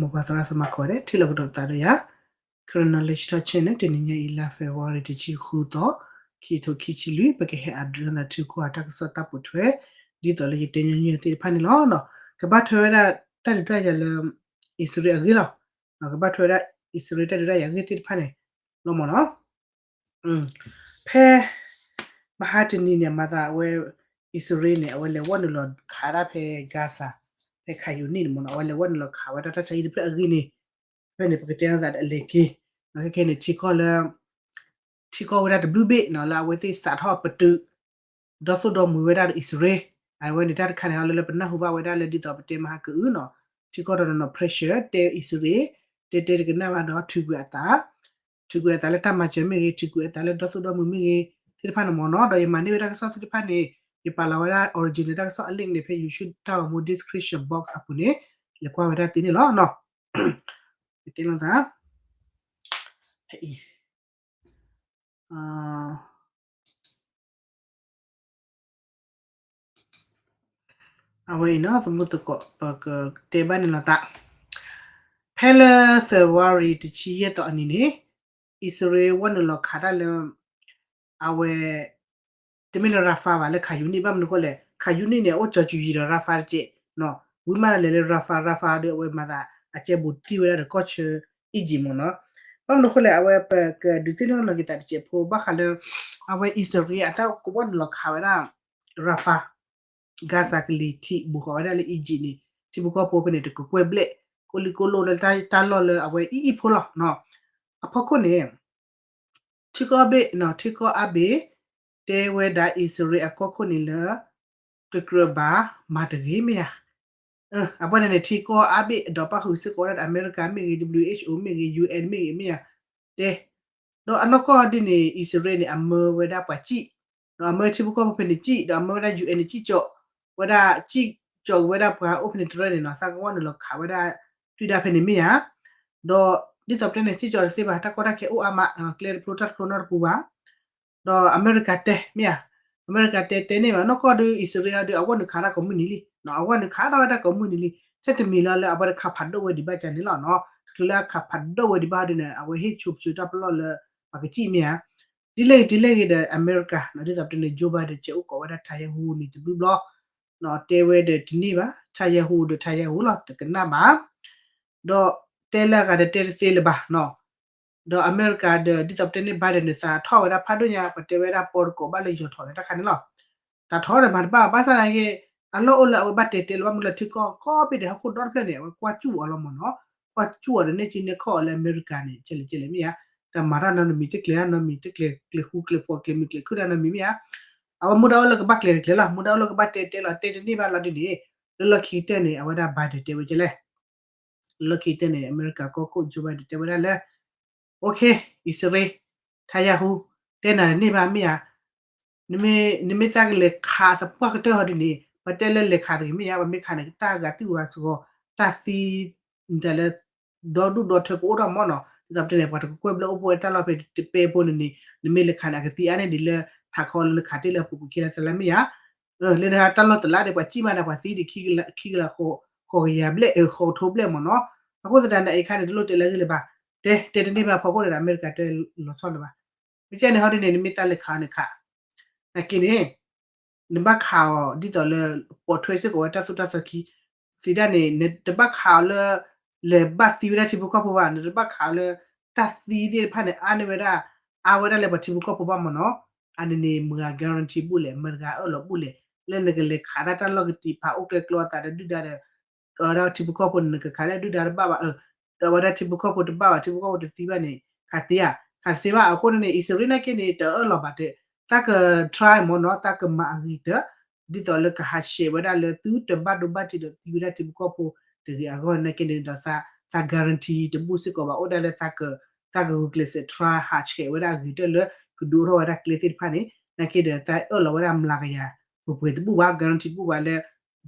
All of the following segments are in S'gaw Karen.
မိၢ်ပၢ်သရၣ်သမါကိးဂၤဒဲး ထံၣ်လိာ်ကဒီးသးဒီးယၤ Karen Knowledge Talk Channel တနံၤညါအံၤ လါ February တဆံဃုသီ ခံထိခံဆံလွံၢ် ပကဟဲအဒုးနသးထုကိးအတၢ်ကစီၣ်တၢ်ပိာ်ထွဲ ဒ်သိးလၢယတဲညီနုၢ်သ့ၣ်တဖၣ်န့ၣ်လီၤ. ကဘၣ်ထွဲဝဲဒၣ်တၢ်ဒုးတၢ်ယၤလၢ အံၣ်စရ့လးအဂ့ၢ်လီၤ. ကဘၣ်ထွဲဝဲဒၣ်အံၣ်စရ့လးတၢ်ဒုးတၢ်ယၤအဂ့ၢ်သ့ၣ်တဖၣ်န့ၣ် လီၤမၢ်နီၤ. ဖဲ မဟါတနံၤန့ၣ် မၤသးအဝဲ အံၣ်စရ့လးန့ၣ် အဝဲလဲၤဝဲနုာ်လီၤခးတၢ်ဖဲ Gaza ဖဲ Khan Younis န့ၣ်မၢ်နီၤ, အဝဲလဲၤဝဲနုာ်လီၤခးဝဲဒၣ်တၢ်ဆါဟံၣ်တဖျၢၣ်အဂ့ၢ်န့ၣ် ဖဲန့ၣ် ပကတဲလိာ်သးဒီးအလဲၤက့ၤ ခဲကနံၣ်န့ၣ် ထံကီၢ်လၢ ထံကီၢ်ဝဲဒၣ်တဘျုးဘ့ၣ်နီၤ လၢအဝဲသ့ၣ်စးထီၣ်ပတုာ် ဒီသိၣ်ဒီမှံၤဝဲဒၣ်ဒီးအံၣ်စရ့လး, အဝဲန့ၣ်တၢ်တခါန့ၣ် လၢလၢပနၢ်ဟူဘၣ်ဝဲဒၣ်လၢဒ်သိးပတဲမဟါကအုၣ်နီၤ, ထံကီၢ်တနီၤနီၤ pressure တဲအံၣ်စရ့လး, တဲတဲတကနၣ်ဘၣ်ဒီးထုးကွံာ်အသး, ထုးကွံာ်အသးလၢတၢ်မၤစၢၤမ့ၢ်ဂ့ၤ, ထုးကွံာ်အသးလၢဒီသိၣ်ဒီမှံၤမ့ၢ်ဂ့ၤ, သ့ၣ်တဖၣ်န့ၣ်မၢ်နီၤ, ဒီးယမၤန့ၢ်ဝဲဒၣ်ကစီၣ်သ့ၣ်တဖၣ်န့ၣ် ယပာ်လီၤဝဲဒၣ် original တၢ်ကစီၣ်အ link န့ၣ် ဖဲ YouTube တၢ်ဂီၤမူ description box အပူၤန့ၣ် လဲၤကွၢ်ဝဲဒၣ်သ့န့ၣ်လီၤ. ယတဲလိာ်သး အဝဲအံၤနီၤ သမူသကိး ပကတဲဘၣ်န့ၣ်လီၤသး, ဖဲလၢ February တဆံယဲၢ်သီအနံၤန့ၣ် အံၣ်စရ့လးဝဲနုာ်လီၤခးတၢ်လၢ အဝဲ တမ့ၢ်လၢ Rafah ဘၣ် လၢ Khan Younis ဘၣ်မနုၤအဃိလဲၣ် Khan Younis န့ၣ် အအိၣ်ကၠီၤကူၤယံၤဒီး Rafah တက့ၢ်, ဝံၤမးဒီးလဲၤလၢ Rafah, Rafah ဒီးအဝဲမၤသးအကဲဘူးတံၢ်ဝဲဒၣ်ဒီးကီၢ်ဆၢ Egypt မၢ်နီၤ, ဘၣ်မနုၤအဃိလဲၣ် အဝဲပကဒုးသ့ၣ်နီၣ်လီၤက့ၤသးတစဲးဖိ ဘၣ်ဃးလၢ အဝဲအံၣ်စရ့လးအတၢ်ကဝဲနုာ်လီၤခးဝဲဒၣ် Rafah Gaza ကလံၤထံးဘူးဃီၤဝဲဒၣ်လၢ Egypt န့ၣ် ထံဖိကီၢ်ဖိဖဲန့ၣ် တကကွဲၢ်ဘျဲၣ် ကိးလံကိးလိာ်လၢတၢ်လီၢ်လၢအဝဲအံၤအံၤဖိလီၤ. အဖီခိၣ်န့ၣ် ထံကီၢ်အါဘ့ၣ်, ထံကီၢ်အါဘ့ၣ် တဲဝဲဒၣ်အံၣ်စရ့လးအကီၢ်ခိၣ်န့ၣ်လၢ တကြၢးဘၣ်မၤတဂ့ၤမ့ၢ်ဧါ. အဝဲန့ၣ်န့ၣ် ထံကီၢ်အါဘ့ၣ်ဒီးပၣ်ဃုာ်စ့ၢ်ကီးဝဲဒၣ်ဒီးအမဲရကၤမ့ၢ်ဂ့ၤ, W H O မ့ၢ်ဂ့ၤ, U N မ့ၢ်ဂ့ၤ မ့ၢ်ဧါ, တဲ ဒီးအနီၢ်ကီၢ်ဒ်န့ၣ် အံၣ်စရ့လးန့ၣ် အမၢဝဲဒၣ်ပှၤစံၣ်, ဒီးအမၢထံဖိကီၢ်ဖိဖဲန့ၣ်စံၣ်, ဒီးအမၢဝဲဒၣ် U N န့ၣ် စံၣ်ကၠီးဝဲဒၣ်, စံၣ်ကၠီးက့ၤဝဲဒၣ်ပှၤအိၣ်ဖဲန့ၣ်တရၢန့ၣ်နီၤ, သးကဝဲနုာ်လီၤခးဝဲဒၣ် တွံၢ်ဒၣ်ဖဲန့ၣ်မ့ၢ်ဧါ. ဒီးဒ်သိးပတဲန့ၣ် စံၣ်ကၠီးတသ့ဘၣ်, တၢ်ကီတၢ်ခဲအိၣ်အါမး, ကျဲတဖျိတၢ်တဖျိနီတပူၤဘၣ် ဒီးအမဲရကၤတဲမ့ၢ်ဧါ, အမဲရကၤတဲတဲန့ၢ်ဘၣ်, နီၢ်ကီၢ်ဒုးအံၣ်စရ့လးဒီး အဝဲနုာ်ခးတၢ်ကိးမုၢ်နံၤလံ, အဝဲနုာ်ခးတၢ်ဝဲဒၣ်ကိးမုၢ်နံၤလံ, ဆဲတမံၤလီၤလၢအဝဲတခးဖးဒိၣ်ဝဲဒံးဘၣ်ကန့ၣ်လီၤနီၤ, တချုးလၢအခးဖးဒိၣ်ဝဲဒံးဘၣ်ဒ်န့ၣ် အဝဲဟ့ၣ်ဆိပစၢၤတၢ်ပလီၢ်လၢ ပှၤကစံၣ်မ့ၢ်ဧါ. ဒ်လဲၣ်ဂ့ၤဒ်လဲၣ်ဂ့ၤဒီး အမဲရကၤ ဒ်သိးပတဲန့ၣ် Joe Biden ကဲအိၣ်ကိးဝဲဒၣ်ထါယဲဟူန့ၣ်တဘျုးဘျီ, တဲဝဲဒီးတန့ၢ်ဘၣ်, ထါယဲဟူဒီးထါယဲဟူလီၤ တကနၣ်ဘၣ် ဒီးတဲလၢအဂၤဒီးတဲတသ့လၢၤဘၣ်နီၤ, ဒီးအမဲရကၤဒီး ဒ်သိးပတဲန့ၣ် Biden န့ၣ် သးထီၣ်ဝဲဒၣ်ဖးဒိၣ်ညါ ပတဲဝဲဒၣ်ပီတကိးဘၣ်လၢယီၤထီၣ်လၢတၢ်ခါန့ၣ်လီၤ, သးထီၣ်ဒီးမၤတဘၣ်ဘၣ်ဆၣ်သနာ်က့ အလီၢ်အိၣ်လၢအဝဲဘၣ်တဲတဲလၢၤဘၣ်မနုၤလၢထံကီၢ်ကိးဘ့ၣ်ဒီးဟီၣ်ခိၣ်ဒီတဖျၢၣ်န့ၣ် အဝဲကွၢ်စူၣ်အီၤလီၤမၢ်နီၤ, ကွၢ်စူၣ်အီၤဒီးနဲၣ်ကံနဲၣ်ခီၣ်အီၤလၢအမဲရကၤန့ၣ် ကဲလဲၣ်ကဲလဲၣ်မ့ၢ်ဧါ, တၢ်မၤတၢ်နီတမံၤ တကျဲၤတၢ်နီတမံၤ တကျဲၤကျဲၤဃူကျဲၤဖိးကျဲၤမုာ်ကျဲၤခုၣ်တၢ်နီတမံၤမ့ၢ်ဧါ, အဝဲမူဒါအိၣ်လၢကဘၣ်ကျဲၤတကျဲၤလီၤ, မူဒါအိၣ်လၢကဘၣ်တဲတဲလီၤ တဲတန့ၢ်ဘၣ်လီၤဒ်န့ၣ်, လၢလီၢ်ခံကတၢၢ်န့ၣ် အဝဲဒၣ် Biden တဲဝဲကဲလဲၣ် လၢလီၢ်ခံကတၢၢ်န့ၣ် အမဲရကၤကီၢ်ခိၣ် Joe Biden တဲဝဲဒၣ်လၢ OK အံၣ်စရ့လး ထါယဲဟူ တဲနၤတန့ၢ်ဘၣ်မ့ၢ်ဧါ, နမ့ၢ်သးကလဲၤခးသပှၢ်ကတၢၢ်ဟီဒ်န့ၣ် ပတဲလၢလဲၤခးတဂ့ၤမ့ၢ်ဧါ, ပမ့ၢ်ခးန့ၣ် တၢ်ဂၤသံဝဲစ့ၢ်ကီး တၢ်သံ တၢ်လၢ ဒီဒူၣ်ဒီထၢကအိၣ်ထီၣ်မၢ်နီၤ, ဒ်သိးပတဲန့ၣ် ပှၤတကကွဲၢ်ဘျဲၣ်အိၣ်ဖှိၣ်ဝဲတၢ်လီၢ်ဖဲတပဲအပူၤန့ၣ်န့ၣ် နမ့ၢ်လဲၤခးန့ၣ် အကသံအါန့ၢ်ဒံးလၢ ထးခီလၢနခးတ့ၢ်လၢအပူၤကွံာ်ခံလါသလါမ့ၢ်ဧါ, လၢနဟးတၢ်လီၢ်တလါဒီး ပှၤစံၣ်မးဒီး ပှၤသံဒံး ခံကလးဃိးကယၤဘျဲၣ် ဃိးကထိဘျဲၣ်မၢ်နီၤ, အဃိသတးန့ၣ် အခါန့ၣ် တလိၣ်တဲလၢအဂ့ၢ်လၢၤဘၣ်, တဲ တဲတန့ၢ်ဘၣ်ဖီခိၣ်န့ၣ်ဒီး အမဲရကၤတဲလီၤဆီလၢၤဘၣ်, မ့ၢ်ကဲန့ၣ်ဟီဒ်န့ၣ် နမ့ၢ်သးလဲၤခးအီၤန့ၣ်ခး နာ်က့န့ၣ် နဘၣ်ခးအီၤဒ်သိးလၢ ပိာ်ထွဲစ့ၢ်ကီးဝဲတၢ်သူၣ်တၢ်သီခံ, စံးဒၣ်န့ၣ် နတဘၣ်ခးအီၤလၢ လဲၤဘၣ်သံဝဲဒၣ်ထံဖိကီၢ်ဖိဘၣ်, နတဘၣ်ခးအီၤလၢ တၢ်သံသ့ၣ်တဖၣ်န့ၣ် အါန့ၢ်ဝဲဒၣ် အါဝဲဒၣ်လၢပှၤထံဖိကီၢ်ဖိဘၣ်မၢ်နီၤ, အန့ၣ်န့ၣ် မတၤဂၤ guarantee ဘူးလဲၣ်, မတၤဂၤအၢၣ်လီၤဘူးလဲၣ်, လၢနကလဲၤခးတၢ်တၢ်လီၢ်ကတံာ်ဖးအိၣ်ကျဲကျိအသးဒီးဒုၣ်ဒါဒီး အဝဲဒၣ်ထံဖိကီၢ်ဖိန့ၣ် နကခးလၢဒုၣ်ဒါတဘၣ်ဘၣ်, အဝဲဒၣ်ထံဖိကီၢ်ဖိတဘၣ်ဘၣ်, ထံဖိကီၢ်ဖိတသံဘၣ်န့ၣ် ခးသ့ဧါ, ခးသ့ဘၣ်. အဃိန့ၣ်န့ၣ် အံၣ်စရ့လးနာ်က့န့ၣ် တအၢၣ်လီၤဘၣ်တဲ, သးက try မၢ်နီၤ, သးကမၤအဂ့ၤတၢၢ် ဒ်သိးလၢကဟးဆှဲးဝဲဒၣ်လၢသုတဘၣ်ဒိဘၣ်ထံးဒီးသံဝဲဒၣ်ထံဖိကီၢ်ဖိတဂ့ၤအဂီၢ်နာ်က့န့ၣ်ဒီး သး guarantee တဘူးစ့ၢ်ကီးဘၣ်, အိၣ်ဒၣ်လၢ သးကဂုာ်ကျဲးစၢး try ဟးဆှဲးဝဲဒၣ်အဂ့ၤတၢၢ်လၢ ကဒုးအိၣ်ထီၣ်ဝဲဒၣ်ကျဲသ့ၣ်တဖၣ်န့ၣ် နာ်က့ဒီး သးအၢၣ်လီၤဝဲဒၣ်မျးကယၤ ပှဲၤပှဲၤတဘူးဘၣ်, guarantee တဘူးဘၣ်လၢ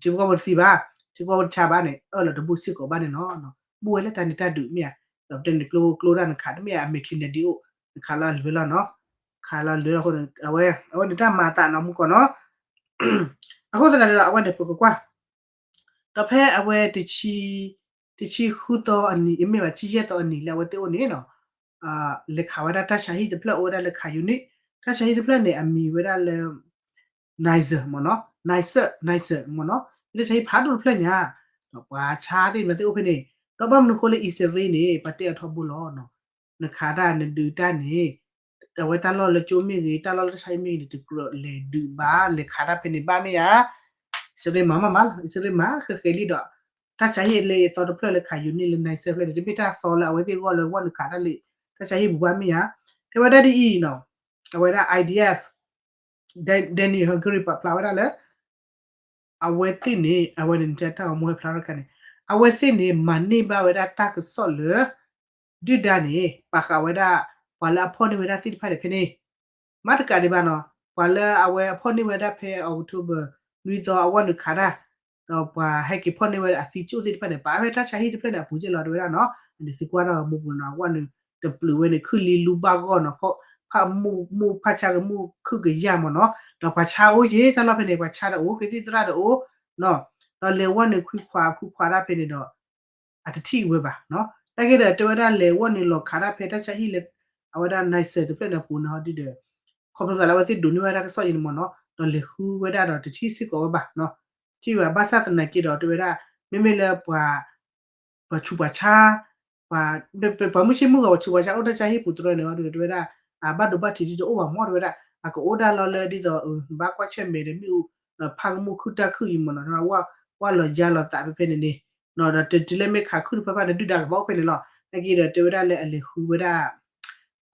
ထံဖိကီၢ်ဖိတသံဘၣ်, ထံဖိကီၢ်ဖိတဆါဘၣ်န့ၣ် အၢၣ်လီၤတဘူးစ့ၢ်ကီးဘၣ်န့ၣ်လီၤ. ဘူးဝဲလၢတၢ်န့ၣ်တၢ်ဒုးမ့ၢ်ဧါ, ဒီးပတဲန့ၣ် ကျိကျိဒၣ်နခးတမ့ၢ်ဧါ, အမဲာ်ချံန့ၣ်ဒ်အိၣ် နခးလီၤအလွဲလီၤနီၤ, ခးလီၤအလွဲလီၤအဃိန့ၣ် အဝဲ အဝဲန့ၣ်တၢ်မၤအသးနီၤမူကီၢ်နီၤ, အဃိသတးဒီး အဝဲန့ၣ်ပကကွၢ် ဒီးဖဲအဝဲတဆံ တဆံဃုသီအနံၤ အမ့ၢ်ဘၣ် ဆံယဲၢ်သီအနံၤလၢအဝဲသ့ၣ်အိၣ်န့ၣ်နီၤ လဲၤခးဝဲဒၣ်တၢ်ဆါဟံၣ်တဖျၢၣ်အိၣ်ဝဲဒၣ်လၢ ခးယူနံၣ် တၢ်ဆါဟံၣ်တဖျၢၣ်န့ၣ် အမံၤဝဲဒၣ်လၢ Nizer မ့ၢ်နီၤ Nizer Nizer မ့ၢ်နီၤ တၢ်ဆါဟံၣ်ဖးဒိၣ်တဖျၢၣ်ညါ ဒီးပှၤဆါသ့ၣ်မၤသ့ၣ်အိၣ်ဖဲန့ၣ် ဒီးဘၣ်မနုၤဃိလၢအံၣ်စရ့လးန့ၣ် ပှၤတဲအီၤထီဘိလီၤနီၤ နခးတၢ်နဒုးတၢ်န့ၣ် အဝဲတၢ်လီၢ်လၢကၠိမ့ၢ်ဂ့ၤ တၢ်လီၢ်လၢတၢ်ဆါဟံၣ်မ့ၢ်ဂ့ၤန့ၣ် တကြၢးလဲၤဒုးဘၣ် လဲၤခးတၢ်ဖဲန့ၣ်ဘၣ်မ့ၢ်ဧါ အံၣ်စရ့လးမၤမးမးလီၤ အံၣ်စရ့လးမၤဃဲးဃဲးလံဒီး တၢ်ဆါဟံၣ်လၢအသီတဖျၢၣ်လၢခးယူနံၣ်လၢ Nizer ဖျၢၣ်န့ၣ် တမ့ၢ်တၢ်သီလၢအဝဲသ့ၣ်ဂီၢ်လၢဝဲနုာ်ခးတၢ်လၢ တၢ်ဆါဟံၣ်ပူၤဘၣ်မ့ၢ်ဧါ တဲဝဲဒၣ်ဒ်အံၤနီၤ အဝဲဒၣ် I D F Daniel Hagari ပာ်ဖျါဝဲဒၣ်လၢ အဝဲသ့ၣ်န့ၣ် အဝဲန့ၣ်တၢ်ဂီၤမူဟဲဖျါထီၣ်တခါန့ၣ် အဝဲသ့ၣ်န့ၣ် မၤန့ၢ်ဘၣ်ဝဲဒၣ်တၢ်ကစီၣ်လၢ ဒုၣ်ဒါန့ၣ် ပာ်ဃာ်ဝဲဒၣ် ပှၤလၢအဖီၣ်န့ၢ်ဝဲဒၣ်သ့ၣ်တဖၣ်န့ၣ်ဖဲန့ၣ် မ့ၢ်တကးဒံးဘၣ်နီၤ ပှၤလၢအဝဲအဖီၣ်န့ၢ်ဝဲဒၣ်ဖဲ October နွံသီအဝဲနုာ်ခးတၢ် ဒီးပှၤဟဲက့ၤဖီၣ်န့ၢ်ဝဲဒၣ်အသံကၠိၣ်သ့ၣ်တဖၣ်န့ၣ် ပာ်ဝဲတၢ်ဆါဟံၣ်တဖျၢၣ်န့ၣ် အပူၤကဲလီၤတဲဝဲဒၣ်နီၤ အန့ၣ်သုကွၢ်ထီၣ်မူပူၤနီၤ အဝဲနုာ်တပျုာ်ဝဲန့ၣ် ခုၣ်လံလူဘၣ်ဂီၢ်နီၤ ဖီၣ် ဖးမူၣ်ဖးဆါကမူၣ်ခုၣ်ကယၢ်မ့ၢ်နီၤ ဒီးပှၤဆါအိၣ်ယဲၢ်တၢ်လီၢ်ဖဲန့ၣ် ပှၤဆါဒီးအိၣ် ကသံၣ်သရၣ်ဒီးအိၣ်နီၤ ဒီးလဲၤဝဲနုာ်ခွံခွးခွံခွးတၢ်ဖဲန့ၣ်ဒီး အတထံၣ်ဝဲဘၣ်နီၤ နာ်က့ဒီးတဲဝဲဒၣ်လဲၤဝဲနုာ်လီၤခးတၢ်ဖဲတၢ်ဆါဟံၣ်လၢ အဝဲဒၣ် Nizer တဖျၢၣ်န့ၣ်အပူၤန့ၣ်ဟီဒုဒီး ခီဖျိသးလၢအဝဲသ့ၣ်ဒိးန့ၢ်ဝဲဒၣ်တၢ်ကစီၣ်အံၤန့ၣ်မ့ၢ်နီၤ ဒီးလဲၤဃုဝဲဒၣ်ဒီးတထံၣ်စ့ၢ်ကီးဝဲဘၣ်နီၤ ထံၣ်ဘၣ်ဘၣ်ဆၣ်သနာ်က့ဒီးတဲဝဲဒၣ် မ့မ့ၢ်လၢပှၤ ပှၤဆူးပှၤဆါ ပှၤ ပှၤမုၢ်ဆ့ၣ်မုၢ်ဂီၤ ပှၤဆူးပှၤဆါအိၣ်တၢ်ဆါဟံၣ်ပူၤတရၢန့ၣ်ဟီဒုဒီးတဲဝဲဒၣ် အဘၣ်ဒိဘၣ်ထံးဒ်တအိၣ်ဘၣ်မ့ၢ်တဲဝဲဒၣ် အကအိၣ်ဒၣ်လီၤလၢဒ်သိး ဘၣ်ကွၢ်ဆၢၣ်မဲာ်ဒီးမ့ၣ်အူ ဖးကမူၣ်ခုၣ်တၢ်ခုၣ်အံၤမ့ၢ်နီၤ ဝဲလီၤယါလီၤသးဖဲဖဲန့ၣ်န့ၣ် ဒီးတုၤလၢမ့ၢ်ခးခုၣ်တဖၣ်ဖၣ်န့ၣ် ဒုၣ်ဒါကဘၣ်အိၣ်ဖဲန့ၣ်လီၤ နာ်က့ဒီးတဲဝဲဒၣ်လၢအလဲၤဃုဝဲဒၣ်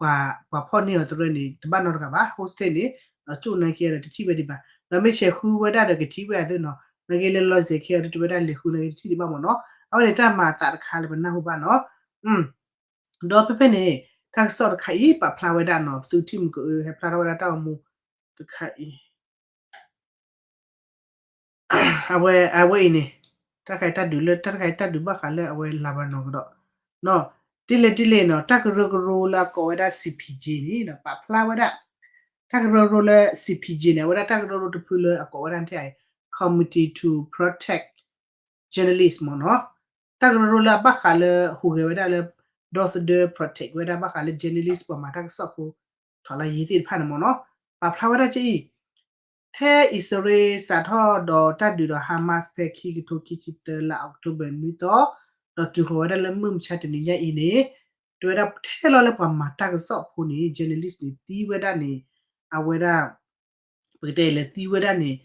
ပှၤ ပှၤဖီၣ်န့ၢ်အီၤတရၢန့ၣ် တဘၣ်နီတဂၤဘၣ် hostage န့ၣ် ဒီးကၠိၣ်နာ်က့ဒီးတထံၣ်ဝဲဒံးဘၣ် ဒီးမ့ၢ်ဆဲးဃုဝဲဒၣ်ဒီးကထံၣ်ဝဲအသိးနီၤ နာ်က့လၢလီၤစဲးခဲအံၤဒီးတဲဝဲဒၣ်လဲၤဃုနာ်က့တထံၣ်ဒံးဘၣ်မ့ၢ်နီၤ အဝဲန့ၣ်တၢ်မၤအသးတခါလၢပနၢ်ဟူဘၣ်နီၤ ဒီးဖဲဖဲန့ၣ် တၢ်ကစီၣ်တခါအံၤပာ်ဖျါဝဲဒၣ်နီၤ ပသုထံၣ်မုၢ်ကအု ဟဲဖျါထီၣ်ဝဲဒၣ်တၢ်ဂီၤမူတခါအံၤ အဝဲ အဝဲအံၤန့ၣ် တၢ်တခါအံၤတၢ်ဒုးလၢ တၢ်တခါအံၤတၢ်ဒုးဘၣ်ဃးလၢအဝဲ Lebanon ကဒီး ဒ်လဲၣ်ဒ်လဲၣ်နီၤ တၢ်ကရၢကရိလၢအကိးဝဲဒၣ် C P J န့ၣ် ပာ်ဖျါဝဲဒၣ် တၢ်ကရၢကရိလၢ C P J န့ၣ် အဝဲဒၣ်တၢ်ကရၢကရိတဖုလၢအကိးဝဲဒၣ်ထဲ Committee to Protect Journalist မ့ၢ်နီၤ တၢ်ကရၢကရိလၢအဘၣ်ဃးလၢဟူးဂဲၤဝဲဒၣ်လၢ ဒီသဒၢ protect ဝဲဒၣ်ဘၣ်ဃးလၢ journalist ပှၤမၤတၢ်ကစီၣ်ဖိ ထီၣ်လၢယံၤသ့ၣ်တဖၣ်န့ၣ်မ့ၢ်နီၤ ပာ်ဖျါဝဲဒၣ်ကအံၤ ထဲအံၣ်စရ့လးစးထီၣ်ဒီးတၢ်ဒုးဒီး Hamas ဖဲခံကထိခံဆံသၢလါ October နွံသီ ဒီးတုၤဃီၤဝဲဒၣ်လၢမုၢ်မဆါတနံၤညါအံၤန့ၣ် တဲဝဲဒၣ်ထဲလီၤလၢပှၤမၤတၢ်ကစီၣ်ဖိန့ၣ် journalist န့ၣ် သံဝဲဒၣ်န့ၣ် အဝဲဒၣ် ပကတဲလဲၤသံဝဲဒၣ်န့ၣ်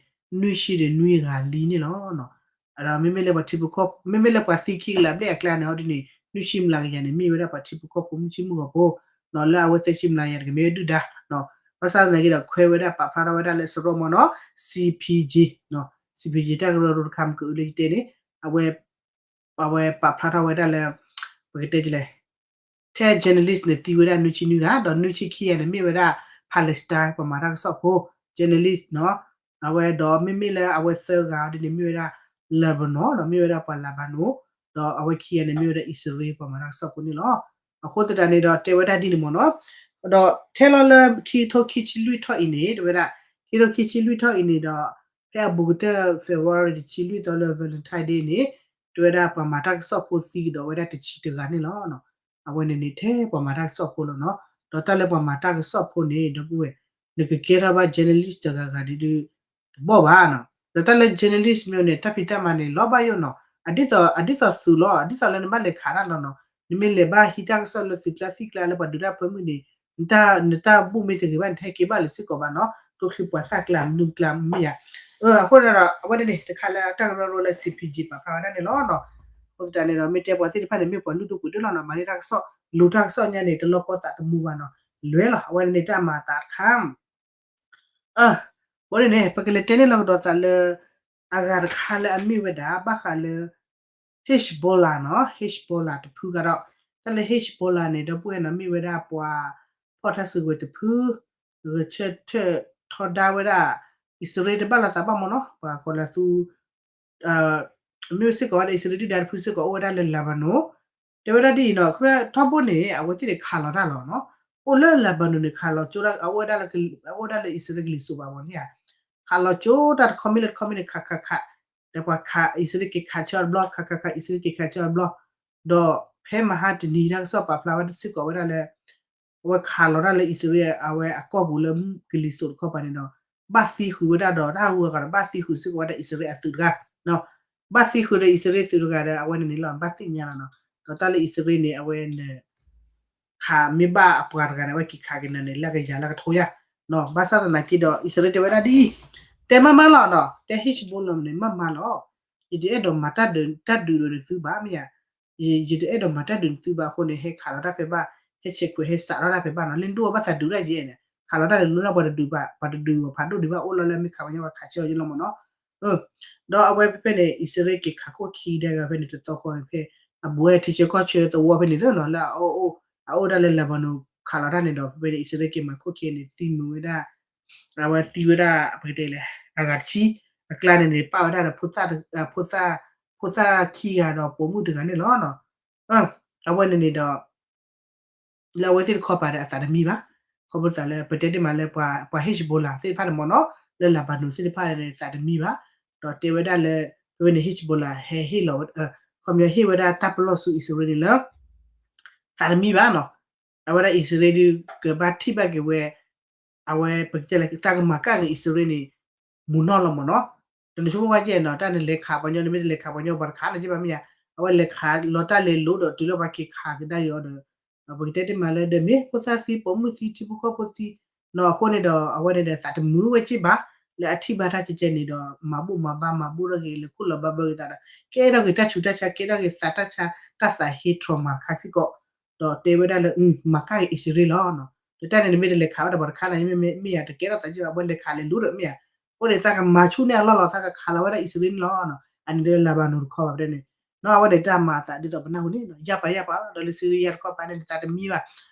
နွံဆံဒီးနွံဂၤလံန့ၣ်လီၤ. ဒီးမ့မ့ၢ်လၢပှၤထံဖိကီၢ် မ့မ့ၢ်လၢပှၤသံခံကလးဘျဲၣ်အကျါန့ၣ် ဟီဒ်န့ၣ် နွံဆံမျးကယၤန့ၣ် မ့ၢ်ဝဲဒၣ်ပှၤထံဖိကီၢ်ဖိ မုၢ်ဆ့ၣ်မုၢ်ဂီၤဖိ လၢအဝဲသၢဆံမျးကယၤတကမ့ၢ်ဝဲဒုၣ်ဒါ ဘၣ်ဆၣ်သနာ်က့ဒီး ခွဲးဝဲဒၣ်ပာ်ဖျါထီၣ်ဝဲဒၣ်လၢစရီမ့ၢ်နီၤ C P J C P J တၢ်ကရၢကရိတခါမ့ၢ်ကအုလၢယတဲန့ၣ် အဝဲ အဝဲပာ်ဖျါထီၣ်ဝဲဒၣ်လၢ ပကတဲလဲၣ် ထဲ journalist န့ၣ် သံဝဲဒၣ်နွံဆံနွံဂၤ ဒီးနွံဆံခံဂၤန့ၣ် မ့ၢ်ဝဲဒၣ် Palestine ပှၤမၤတၢ်ကစီၣ်ဖိ journalist နီၤ အဝဲဒီးမ့မ့ၢ်လၢအဝဲသၢဂၤဒ်န့ၣ် မ့ၢ်ဝဲဒၣ် Lebanon နီၤ မ့ၢ်ဝဲဒၣ်ပှၤ Lebanon ဒီးအဝဲခံဂၤန့ၣ် မ့ၢ်ဝဲဒၣ်အံၣ်စရ့လးပှၤမၤတၢ်ကစီၣ်ဖိန့ၣ်လီၤ. အဃိသတးန့ၣ်ဒီး တဲဝဲဒၣ်ဒ်န့ၣ်မ့ၢ်နီၤ ဒီးထဲလီၤလၢခံကထိခံဆံလွံၢ်ထီၣ်အံၤန့ၣ် တဲဝဲဒၣ် ခံကထိခံဆံလွံၢ်ထီၣ်အံၤန့ၣ်ဒီး ဖဲအဘူးကတၢၢ် February တဆံလွံၢ်သီလၢ Valentine Day န့ၣ် တဲဝဲဒၣ်ပှၤမၤတၢ်ကစီၣ်ဖိသံကဒီးဝဲဒၣ်တဆံတဂၤန့ၣ်လီၤ. အဝဲန့ၣ်န့ၣ်ထဲပှၤမၤတၢ်ကစီၣ်ဖိလီၤနီၤ ဒီးတၢ်လၢပှၤမၤတၢ်ကစီၣ်ဖိန့ၣ် ဒီပုၢ်ဝဲၢ် နကကဲထီၣ်ဘၣ် journalist တဂၤဂၤန့ၣ်ဒုး တဘီၣ်ဘၣ်နီၤ ဒီးတၢ်လၢ journalist မ့ၢ်န့ၣ် တၢ်ဖံးတၢ်မၤန့ၣ် လီၤဘၣ်ယိၣ်နီၤ အဒ်သိး အဒ်သိးသုးလီၤ အဒ်သိးလၢနဘၣ်လဲၤခးတၢ်လီၤနီၤ နမ့ၢ်လဲၤဘၣ်ဟံးတၢ်ကစီၣ်လၢသုးကျါသံကျါလၢပှၤဒုးတၢ်ဖၢမုၢ်န့ၣ် နတၢ် နတၢ်ဘူၣ်မ့ၢ်တဂ့ၤဘၣ် နတဟဲက့ၤဘၣ်လၢၤစ့ၢ်ကီးဘၣ်နီၤ ကျိချံပှၤသၣ်ကျါ မနုၤကျါမ့ၢ်ယၤ အဃိဒီး အဝဲန့ၣ်န့ၣ် တခါလၢတၢ်ကရၢကရိလၢ C P J ပာ်ဖျါဝဲဒၣ်န့ၣ်လီၤနီၤ အဃိသတးန့ၣ်ဒီး မ့ၢ်တဲပှၤသ့ၣ်တဖၣ်န့ၣ် မ့ၢ်ပှၤလုၢ်ဒိၣ်ပှ့ၤဒိၣ်လီၤနီၤ မၤန့ၢ်တၢ်ကစီၣ် လူၤတၢ်ကစီၣ်ညါန့ၣ် တလီၤကီသးသမူဘၣ်နီၤ လဲၤလီၤ အဝဲန့ၣ်န့ၣ် တၢ်မၤအသးတခါ အ ဘၣ်န့ၣ်န့ၣ် ပကလဲၤတဲန့ၢ်လီၤကဒီးသးလၢ အဂၤတခါလၢအမ့ၢ်ဝဲဒၣ် ဘၣ်ဃးလၢ Hezbollah နီၤ Hezbollah တဖုကဒီး တၢ်လၢ Hezbollah န့ၣ် ဒီပုၢ်ဝဲၢ်နီၤ မ့ၢ်ဝဲဒၣ်ပှၤဖီၣ်တၢ်စုကဝဲၤတဖု ဂဲၤဆၢထၢၣ်ထီဒါဝဲဒၣ် အံၣ်စရ့လးတဘၣ်လိာ်သးဘၣ်မ့ၢ်နီၤ ပှၤကီၤလၤသူ မ့ၢ်စ့ၢ်ကီးဝဲဒၣ်အံၣ်စရ့လးဒုၣ်ဒါတဖုစ့ၢ်ကီးအိၣ်ဝဲဒၣ်လၢ Lebanon တဲဝဲဒၣ်ဒ်အံၤနီၤ ခီဖျိထီဘိန့ၣ် အဝဲသ့ၣ်န့ၣ်ခးလီၤတၢ်လီၤနီၤ အိၣ်လၢ Lebanon န့ၣ် ခးလီၤကၠိတၢ် အအိၣ်ဝဲဒၣ်လၢ အအိၣ်ဝဲဒၣ်လၢအံၣ်စရ့လးကလံၤစိးဘၣ်မ့ၢ်န့ၣ်ဧါ ခးလီၤကၠိတၢ်တခီမ့ၢ်လၢတခီမ့ၢ်န့ၣ် ခးခးခး ဒီးပှၤခးအံၣ်စရ့လးက့ၤခးဆၢတဘျီ ခးခးခးအံၣ်စရ့လးက့ၤခးဆၢတဘျီ ဒီးဖဲမဟါတနံၤတၢ်ကစီၣ်ပာ်ဖျါဝဲစ့ၢ်ကီးဝဲဒၣ်လၢ အဝဲခးလီၤတၢ်လၢအံၣ်စရ့လးအဝဲအကီၢ်ပူၤလၢကလံၤစိးတခီပၤန့ၣ်ဒီး ဘၣ်သံဃုာ်ဝဲဒၣ်ဒီး တၢ်ဟူအဂၤဒီး ဘၣ်သံဃုာ်စ့ၢ်ကီးဝဲဒၣ်အံၣ်စရ့လးအသုးတဂၤ ဘၣ်သံဃုာ်ဒီးအံၣ်စရ့လးသုးတဂၤဒီး အဝဲန့ၣ်န့ၣ်လီၤ ဘၣ်သ့ၣ်ညါလီၤနီၤ. ဒီးတၢ်လၢအံၣ်စရ့လးန့ၣ် အဝဲန့ၣ် ခးမ့ၢ်ဘၣ်အပှၤတဂၤန့ၣ် အဝဲက့ၤခးက့ၤနၤန့ၣ် လၢကယၤလၢကထိယၤနီၤ. ဘၣ်ဆၣ်သနာ်က့ဒီး အံၣ်စရ့လးတဲဝဲဒၣ်ဒ်အံၤ, တဲမးမးလီၤနီၤ, တဲ Hezbollah န့ၣ် မးမးလီၤ. ယတအဲၣ်ဒိးမၤတၢ်ဒုးတၢ်ဒုးဒီးနသုဘၣ်မ့ၢ်ဧါ. ယတအဲၣ်ဒိးမၤတၢ်ဒုးနသုဘၣ်အဃိန့ၣ် ဟဲခးလီၤတၢ်ဖဲဘၣ်, ဟဲဆဲးခွဲးဟဲစးထီၣ်တၢ်ဖဲဘၣ်နီၤ. လၢနဒိၣ်အီၤဘၣ်သးဒုးတၢ်ယဲၢ်န့ၣ် ခးလီၤတၢ်လၢနဒိၣ်ပှၤတဒုးဘၣ်, ပှၤတဒုးဘၣ်ဖးဒိၣ်ဒံးဘၣ်အိၣ်လီၤလၢအမ့ၢ်ခးပှၤညီ ပှၤခးဆၢအီၤယဲၢ်လီၤမ့ၢ်နီၤ. ဒီးအဝဲဖဲဖဲန့ၣ် အံၣ်စရ့လးက့ၤခးခိၣ်ခံကဒါက့ၤဖဲန့ၣ်တသီဃီန့ၣ် ဖဲအဘူးဝဲထံဆၢကီၢ်ဆၢသဝီဖဲန့ၣ်သ့နီၤ လၢအအိၣ်ဒၣ်လၢ Lebanon ခးလီၤတၢ်န့ၣ်ဒီး ဖဲဖဲန့ၣ် အံၣ်စရ့လးက့ၤမၤခိၣ်ခံန့ၣ် သံမုာ်ဝဲဒၣ် အဝဲသံဝဲဒၣ် ပကတဲလဲၣ် အဂၤတဆံ, အကျါန့ၣ်န့ၣ် ပာ်ဝဲဒၣ်ဒီး ဖိသၣ်ခံဂၤဒီးပိာ်မုၣ်တဂၤန့ၣ်လီၤ. အဝဲန့ၣ်န့ၣ်ဒီး လၢအဝဲသ့ၣ်တခီပၤဒီးအသးတမံဘၣ်. ခီဖျိသးလၢ ပတဲတ့ၢ်မးလၢပှၤ Hezbollah သ့ၣ်တဖၣ်န့ၣ်မ့ၢ်နီၤ လၢ Lebanon သ့ၣ်တဖၣ်န့ၣ် သးတမံဘၣ်. ဒီးတဲဝဲဒၣ်လၢ ဖဲဖဲန့ၣ် Hezbollah ဟဲဟ့ၣ်လီၤ ခီပညီဟ့ၣ်ဝဲဒၣ်တၢ်ပလီၢ်ဆူအံၣ်စရ့လးန့ၣ်လၢ သးတမံဘၣ်နီၤ. အဝဲဒၣ်အံၣ်စရ့လးဒုး ကဘၣ်ထံၣ်ဘၣ်က့ၤဝဲ အဝဲပကတဲလဲၣ် သးကမၤကၣ်က့ၤအံၣ်စရ့လးန့ၣ် မုာ်နီၢ်လီၤမ့ၢ်နီၤ. ဒီးနဆိကမိၣ်ကွၢ်ကဲနီၤ တၢ်နလဲၤခးပှၤညီ နမ့ၢ်တလဲၤခးပှၤညီ ပှၤတခးနၤက့ဘၣ်မ့ၢ်ဧါ. အဝဲလဲၤခးလီၤတၢ်လဲၤလိၤဒီးတုၤလၢပှၤက့ၤခးကဒါက့ၤအီၤဒီး ပကတဲတ့ၢ်မးလၢဒီးမ့ၢ်ဖိသၣ်သံပိာ်မုၣ်သံထံဖိကီၢ်ဖိသံနီၤ အဃိန့ၣ်ဒီး အဝဲန့ၣ်ဒီးသးတမုာ်ဝဲက့ဘၣ် လၢအထံၣ်ဘၣ်တၢ်ကဲကဲန့ၣ်ဒီး မၤဘူၣ်မၤဘါမၤဘူၣ်ထီၣ်က့ၤ လဲၤခူၣ်လီၤဘၣ်ဘၢက့ၤသးဒီး ကဲထီၣ်က့ၤတၢ်ဆူးတၢ်ဆါ ကဲထီၣ်က့ၤသးတၢ်ဆါ တၢ်သးဟ့ trauma တခါစ့ၢ်ကီး ဒီးတဲဝဲဒၣ်လၢ မၤကၣ်က့ၤအံၣ်စရ့လးလီၤ. ဒီးတၢ်န့ၣ်နမ့ၢ်တလဲၤခးဝဲဒီးပှၤတခးနၤ မ့ၢ်မ့ၢ်ယၤတကဲထီၣ်သးက့ဘၣ် အဝဲလဲၤခးလဲၤလိၤဒီးမ့ၢ်ဧါ. အဃိန့ၣ် သးကမၤဆူၣ်န့ၢ်အလီၢ်လီၤ သးကခးလီၤဝဲဒၣ်အံၣ်စရ့လးန့ၣ်လီၤ. အန့ၣ်ဒီး Lebanon တခီဘၣ်ဖဲန့ၣ် နီၤ အဝဲန့ၣ်တၢ်မၤအသး ဒ်သိးပနၢ်ဟူန့ၣ် ယၢ်ပာ်ယၢ်ပာ်လီၤ ဒီးလၢ Syria တခီပၤန့ၣ် သးတမံဘၣ်.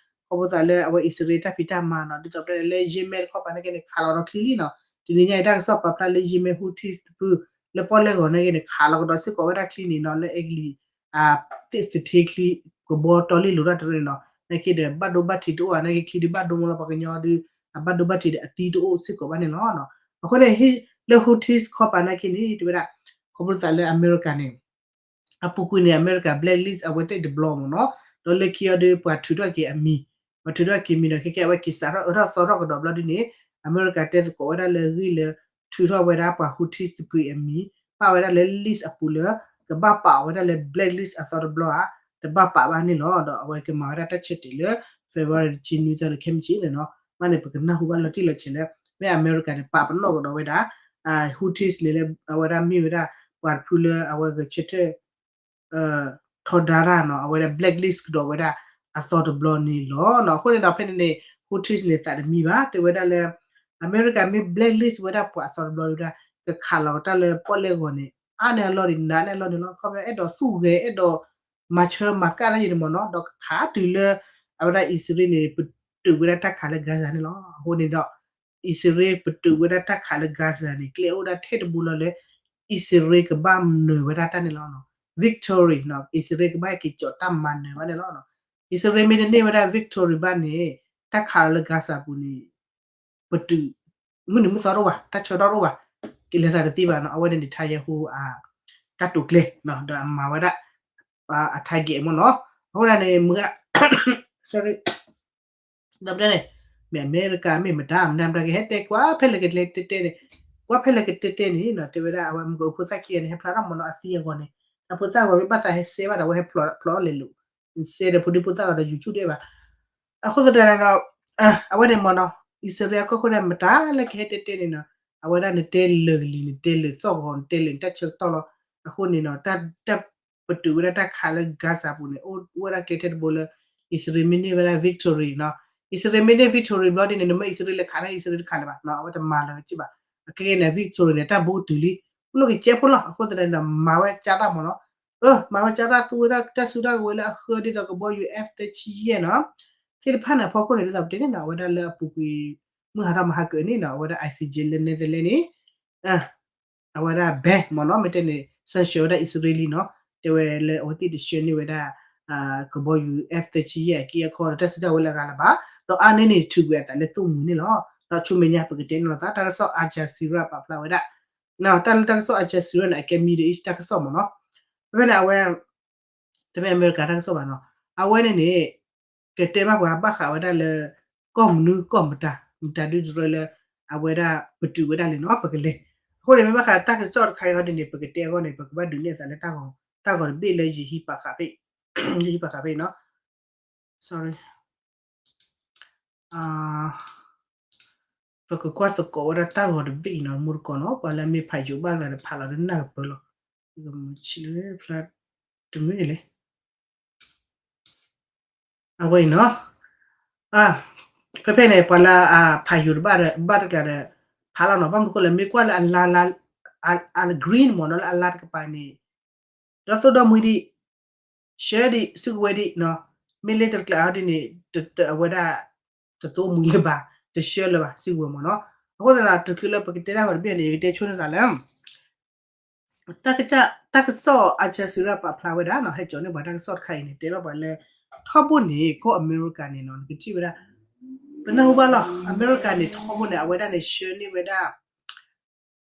ခီဖျိသးလၢအဝဲအံၣ်စရ့လးတၢ်ဖံးတၢ်မၤနီၤ ဒ်သိးပတဲလၢ Yemen တခီပၤန့ၣ်က့န့ၣ် ခးလီၤဒီးချံလံနီၤ. တနံၤညါအံၤတၢ်ကစီၣ်ပာ်ဖျါလၢ Yemen Houthis တဖု လၢပီၣ်လဲၣ်ဂီၤန့ၣ်က့န့ၣ် ခးလီၤကဒီးစ့ၢ်ကီးဝဲဒၣ်ချံန့ၣ်နီၤ လၢအဲကလံး သ့ၣ်သထ့ချံ ကဘီတီလ့လိၤတၢ်တရၢန့ၣ်နီၤ နာ်က့ဒီး ဘၣ်ဒိဘၣ်ထံးတအိၣ်ဘၣ် နာ်က့ချံဒုးဘၣ်ဒိမ့ၢ်လီၤ ပှၤကညီဒုး အဘၣ်ဒိဘၣ်ထံးဒီးအသံတအိၣ်စ့ၢ်ကီးဘၣ်န့ၣ်လီၤ. အဃိန့ၣ် လၢ Houthis တခီပၤနာ်က့န့ၣ် တဲဝဲဒၣ် ခီဖျိသးလၢအမဲရကၤန့ၣ် အပူၤကွံာ်န့ၣ် အမဲရကၤ blacklist အဝဲသ့ၣ်တဘျီမ့ၢ်နီၤ ဒီးလၢခံအီၤဒီးပှၤထုးထီၣ်က့ၤအမံၤ ပှၤထုးထီၣ်က့ၤမံၤဒီး ခဲကဲအဝဲက့ၤစးထီၣ်အၢထီၣ်သီထီၣ်ကဒီးဘျီဒ်န့ၣ် အမဲရကၤတဲသကိးဝဲဒၣ်လၢဂ့ၢ်လၢ ထုးထီၣ်ဝဲဒၣ်ပှၤ Houthis တဖုအံၤအမံၤ ပာ်ဝဲဒၣ်လၢ list အပူၤလၢ ကဘၣ်ပာ်ဝဲဒၣ်လၢ blacklist အသီတဘျီဧါ တဘၣ်ပာ်ဘၣ်န့ၣ်လီၤ. ဒီးအဝဲကမၤဝဲဒၣ်တၢ်ဆၢတဲာ်လၢ February တဆံနွံသီလၢခဲမုၢ်ဆ့ၣ်န့ၣ်နီၤ ဘၣ်န့ၣ် ပကနၢ်ဟူဘၣ်လီၤတံၢ်လီၤဆဲးလၢ မ့ၢ်အမဲရကၤန့ၣ် ပာ်ပနီၣ်ကဒီးဝဲဒၣ် Houthis န့ၣ်လၢ အဝဲဒၣ်မ့ၢ်ဝဲဒၣ် ပှၤတဖုလၢအဝဲဂဲၤဆၢထၢၣ် ထီဒါတၢ်နီၤ အဝဲဒၣ် blacklist ကဒီးဝဲဒၣ်အသီတဘျီန့ၣ်လီၤ. အဃိန့ၣ်ဒီးဖဲန့ၣ်န့ၣ် Houthis န့ၣ် သးတမံဘၣ် တဲဝဲဒၣ်လၢ အမဲရကၤမ့ၢ် blacklist ဝဲဒၣ်ပှၤအသီတဘျီဝဲဒၣ် ကခးလီၤတၢ်လၢပီၣ်လဲၣ်ဂီၤန့ၣ် အါန့ၢ်အလီၢ်န့ၣ် နးန့ၢ်အလီၢ်န့ၣ်လီၤ. ခီဖျိအဲၣ်ဒိးသူၣ်ဂဲၤ အဲၣ်ဒိးမၤဆၢမၤကၣ်တၢ်ယံၤန့ၣ်မ့ၢ်နီၤ ဒီးကခးတုၤလၢ အဝဲဒၣ်အံၣ်စရ့လးန့ၣ် ပတုာ်ဝဲဒၣ်တၢ်ခးလၢ Gaza န့ၣ်လီၤ. အဃိန့ၣ်ဒီး အံၣ်စရ့လးပတုာ်ဝဲဒၣ်တၢ်ခးလၢ Gaza န့ၣ် ကျဲအိၣ်ဒၣ်ထဲတဘိလီၤလၢ အံၣ်စရ့လးကဘၣ်နၢၤဝဲဒၣ်တၢ်န့ၣ်လီၤ. victory နီၤ အံၣ်စရ့လးကဘၣ်က့ၤကၠီးတၢ်မၤနၢၤဘၣ်န့ၣ်လီၤ. အံၣ်စရ့လးမ့ၢ်တန့ၢ်ဝဲဒၣ် victory ဘၣ်န့ၣ် တၢ်ခးလီၤလၢ Gaza ပူၤန့ၣ် ပတုာ် မုၢ်နံၤမုၢ်သီတအိၣ်ဘၣ် တၢ်ဆၢကတီၢ်တအိၣ်ဘၣ် ကလဲၤသးတသ့ဘၣ်နီၤ အဝဲန့ၣ် Netanyahu အ တၢ်တိာ်ကျဲၤ ဒီးအမၤဝဲဒၣ် အ target မ့ၢ်နီၤ အဃိဒၣ်န့ၣ် မုၢ်ဂၤ sorry ဒီးပတဲန့ၣ် မ့ၢ်အမဲရကၤမ့ၢ်မတၤ မတၤမတၤကဟဲတဲကွၢ်ဖဲလဲၣ်ကတဲတဲန့ၣ် ကွၢ်ဖဲလဲၣ်ကတဲတဲန့ၣ်နီၤ တဲဝဲဒၣ်အဝဲမုၢ်ဂၤဖိသၣ်ခံဂၤန့ၣ် ဟဲဖျါထီၣ်မ့ၢ်နီၤ အသံအဂီၢ်န့ၣ် အဖိသၣ်ဂီၤမ့ၢ်ဘၣ်သးဟဲစဲဘၣ်ဒီး အဝဲဟဲဖျိးဖျိးလဲၤလိာ် စဲဒီးဖိဒံဖိသၣ်ဂီၤဒီး YouTube ဒဲးဘၣ် အဃိသတးန့ၣ်ဒီး အဝဲန့ၣ်မ့ၢ်နီၤ အံၣ်စရ့လးအကီၢ်ခိၣ်န့ၣ် မတၤလၢကဟဲတဲတဲန့ၣ်နီၤ အဝဲဒၣ်နတဲလၢာ်ကလံၤ နတဲလၢာ်သီၣ်ဂီၤ နတဲလၢာ်နတၢ်ဆၢကတီၢ်လီၤ အဃိန့ၣ်နီၤ တၢ် ပတုာ်ဝဲဒၣ်တၢ်ခးလၢ Gaza ပူၤန့ၣ် အိၣ်ဝဲဒၣ်ကျဲထဲတဘိလၢ အံၣ်စရ့လးမ့ၢ်န့ၢ်ဝဲဒၣ် victory နီၤ အံၣ်စရ့လးမ့ၢ်န့ၢ် victory ဘျီဒ်န့ၣ် နမ့ၢ်အံၣ်စရ့လးလဲၤခးန့ၣ် အံၣ်စရ့လးတခးလၢၤဘၣ်နီၤ အဝဲတမၤလၢၤက့ဘၣ် အခဲကဲန့ၣ် victory န့ၣ် တၢ်ဘူးကတုၤလံ အိၣ်လၢကစဲးဖိလီၤ အဃိသတးန့ၣ်ဒီး မၤဝဲကၢ်တၢ်မ့ၢ်နီၤ မၤဝဲကၢ်တၢ်သူဝဲဒၣ်တၢ်စုတၢ်ကဝဲၤလၢအဃၢဒ်သိးကဘီယူၤ F သၢဆံယဲၢ်နီၤ သ့ၣ်တဖၣ်န့ၣ် အဖီခိၣ်န့ၣ် ဒ်သိးပတဲန့ၣ်နီၤ အဝဲဒၣ်လၢအပူၤကွံာ် မုၢ်ဟါထီၣ်မဟါကၢန့ၣ်နီၤ အဝဲဒၣ် I C J လၢ Netherlands န့ၣ် အဝဲဒၣ် ban မ့ၢ်နီၤ မ့ၢ်တဲန့ၣ် sanction ဝဲဒၣ်အံၣ်စရ့လးနီၤ တဲဝဲလၢအဝဲသ့ၣ်တဆှၢန့ၢ်ဝဲဒၣ် ကဘီယူၤ F သၢဆံယဲၢ် အက့အခီဒီးတၢ်စုကဝဲၤလၢအဂၤလၢၤဘၣ် ဒီးအါန့ၢ်န့ၣ် ထုးကွံာ်အသးလၢသိၣ်မှံၤန့ၣ်လီၤ. ဒီးဆူမဲာ်ညါပကတဲန့ၣ်လီၤသး တၢ်ကစီၣ် Al Jazeera ပာ်ဖျါဝဲဒၣ် တၢ်လၢတၢ်ကစီၣ် Al Jazeera န့ၣ် အကဲ Middle East တၢ်ကစီၣ်မ့ၢ်နီၤ ဖဲဖဲန့ၣ် အဝဲ တမ့ၢ်အမဲရကၤတၢ်ကစီၣ်ဘၣ်နီၤ. အဝဲန့ၣ်န့ၣ် ကတဲဘၣ်ပှၤဘၣ်ဃးဝဲဒၣ်လၢ ကီၢ်မနုၤကီၢ်မတၤ မတၤဒုတရၢလၢ အဝဲဒၣ်ပတုာ်ဝဲဒၣ်လဲၣ်နီၤ ပကလဲၤ. အဃိန့ၣ် မ့ၢ်ဘၣ်ဃးတၢ်ကစီၣ်တခါအံၤဟီဒ်န့ၣ် ပကတဲအဂီၢ်န့ၣ် ပကဘၣ်ဒုးနဲၣ်အသးလၢ တၢ်ဂီၤတဘ့ၣ်လၢယဟံးပာ်ဃာ်ဖဲ ယဟံးပာ်ဃာ်ဖဲနီၤ sorry ပကကွၢ်သကိးဝဲဒၣ်တၢ်ဂီၤတဘ့ၣ်အံၤနီၤ မူတကိးနီၤ ပှၤလၢအမ့ၢ်ဖးယိၤဘၣ်တဂၤဒီးဖးလီၤဒီးနၢ်ကပၢလီၤ. ဆံးလၢဖျါ တမ့ၢ်န့ၣ်လဲၣ် အဝဲအံၤနီၤ ဖဲဖဲန့ၣ် ပှၤလၢအဖးယိၤတဘၣ်ဒီး ဘၣ်တကျါဒီး ဖးလီၤနီၤ ဘၣ်မနုၤဃိလဲၣ် မ့ၢ်ကွၢ်လၢအလါလါ အ green မ့ၢ်နီၤ လၢအလါတကပၤန့ၣ် ဒီသိၣ်ဒီမှံဒံး ဆှၢဒံး စုကဝဲၤဒံးနီၤ မ့ၢ်လၢတကျါအီၤဒ်န့ၣ် အဝဲဒၣ် တသိမှံလၢၤဘၣ် တဆှၢလၢၤဘၣ် စုကဝဲၤမ့ၢ်နီၤ. အဃိသတးဒီး တချုးလၢပကတဲတၢ်ဂီၤတဘ့ၣ်န့ၣ် ယကတဲဆိန့ၢ်သးလၢ တၢ်ကစီၣ် Al Jazeera ပာ်ဖျါဝဲဒၣ်နီၤ ဟဲကၠီၤန့ၢ်ပှၤတၢ်ကစီၣ်တခါအံၤန့ၣ် တဲဘၣ်ပှၤလၢ ထီဘိန့ၣ် ကီၢ်အမဲရကၤန့ၣ်နီၤ နကထံၣ်ဝဲဒၣ် ပနၢ်ဟူဘၣ်လီၤ အမဲရကၤန့ၣ် ထီဘိန့ၣ် အဝဲဒၣ်န့ၣ် ဆှၢန့ၢ်ဝဲဒၣ်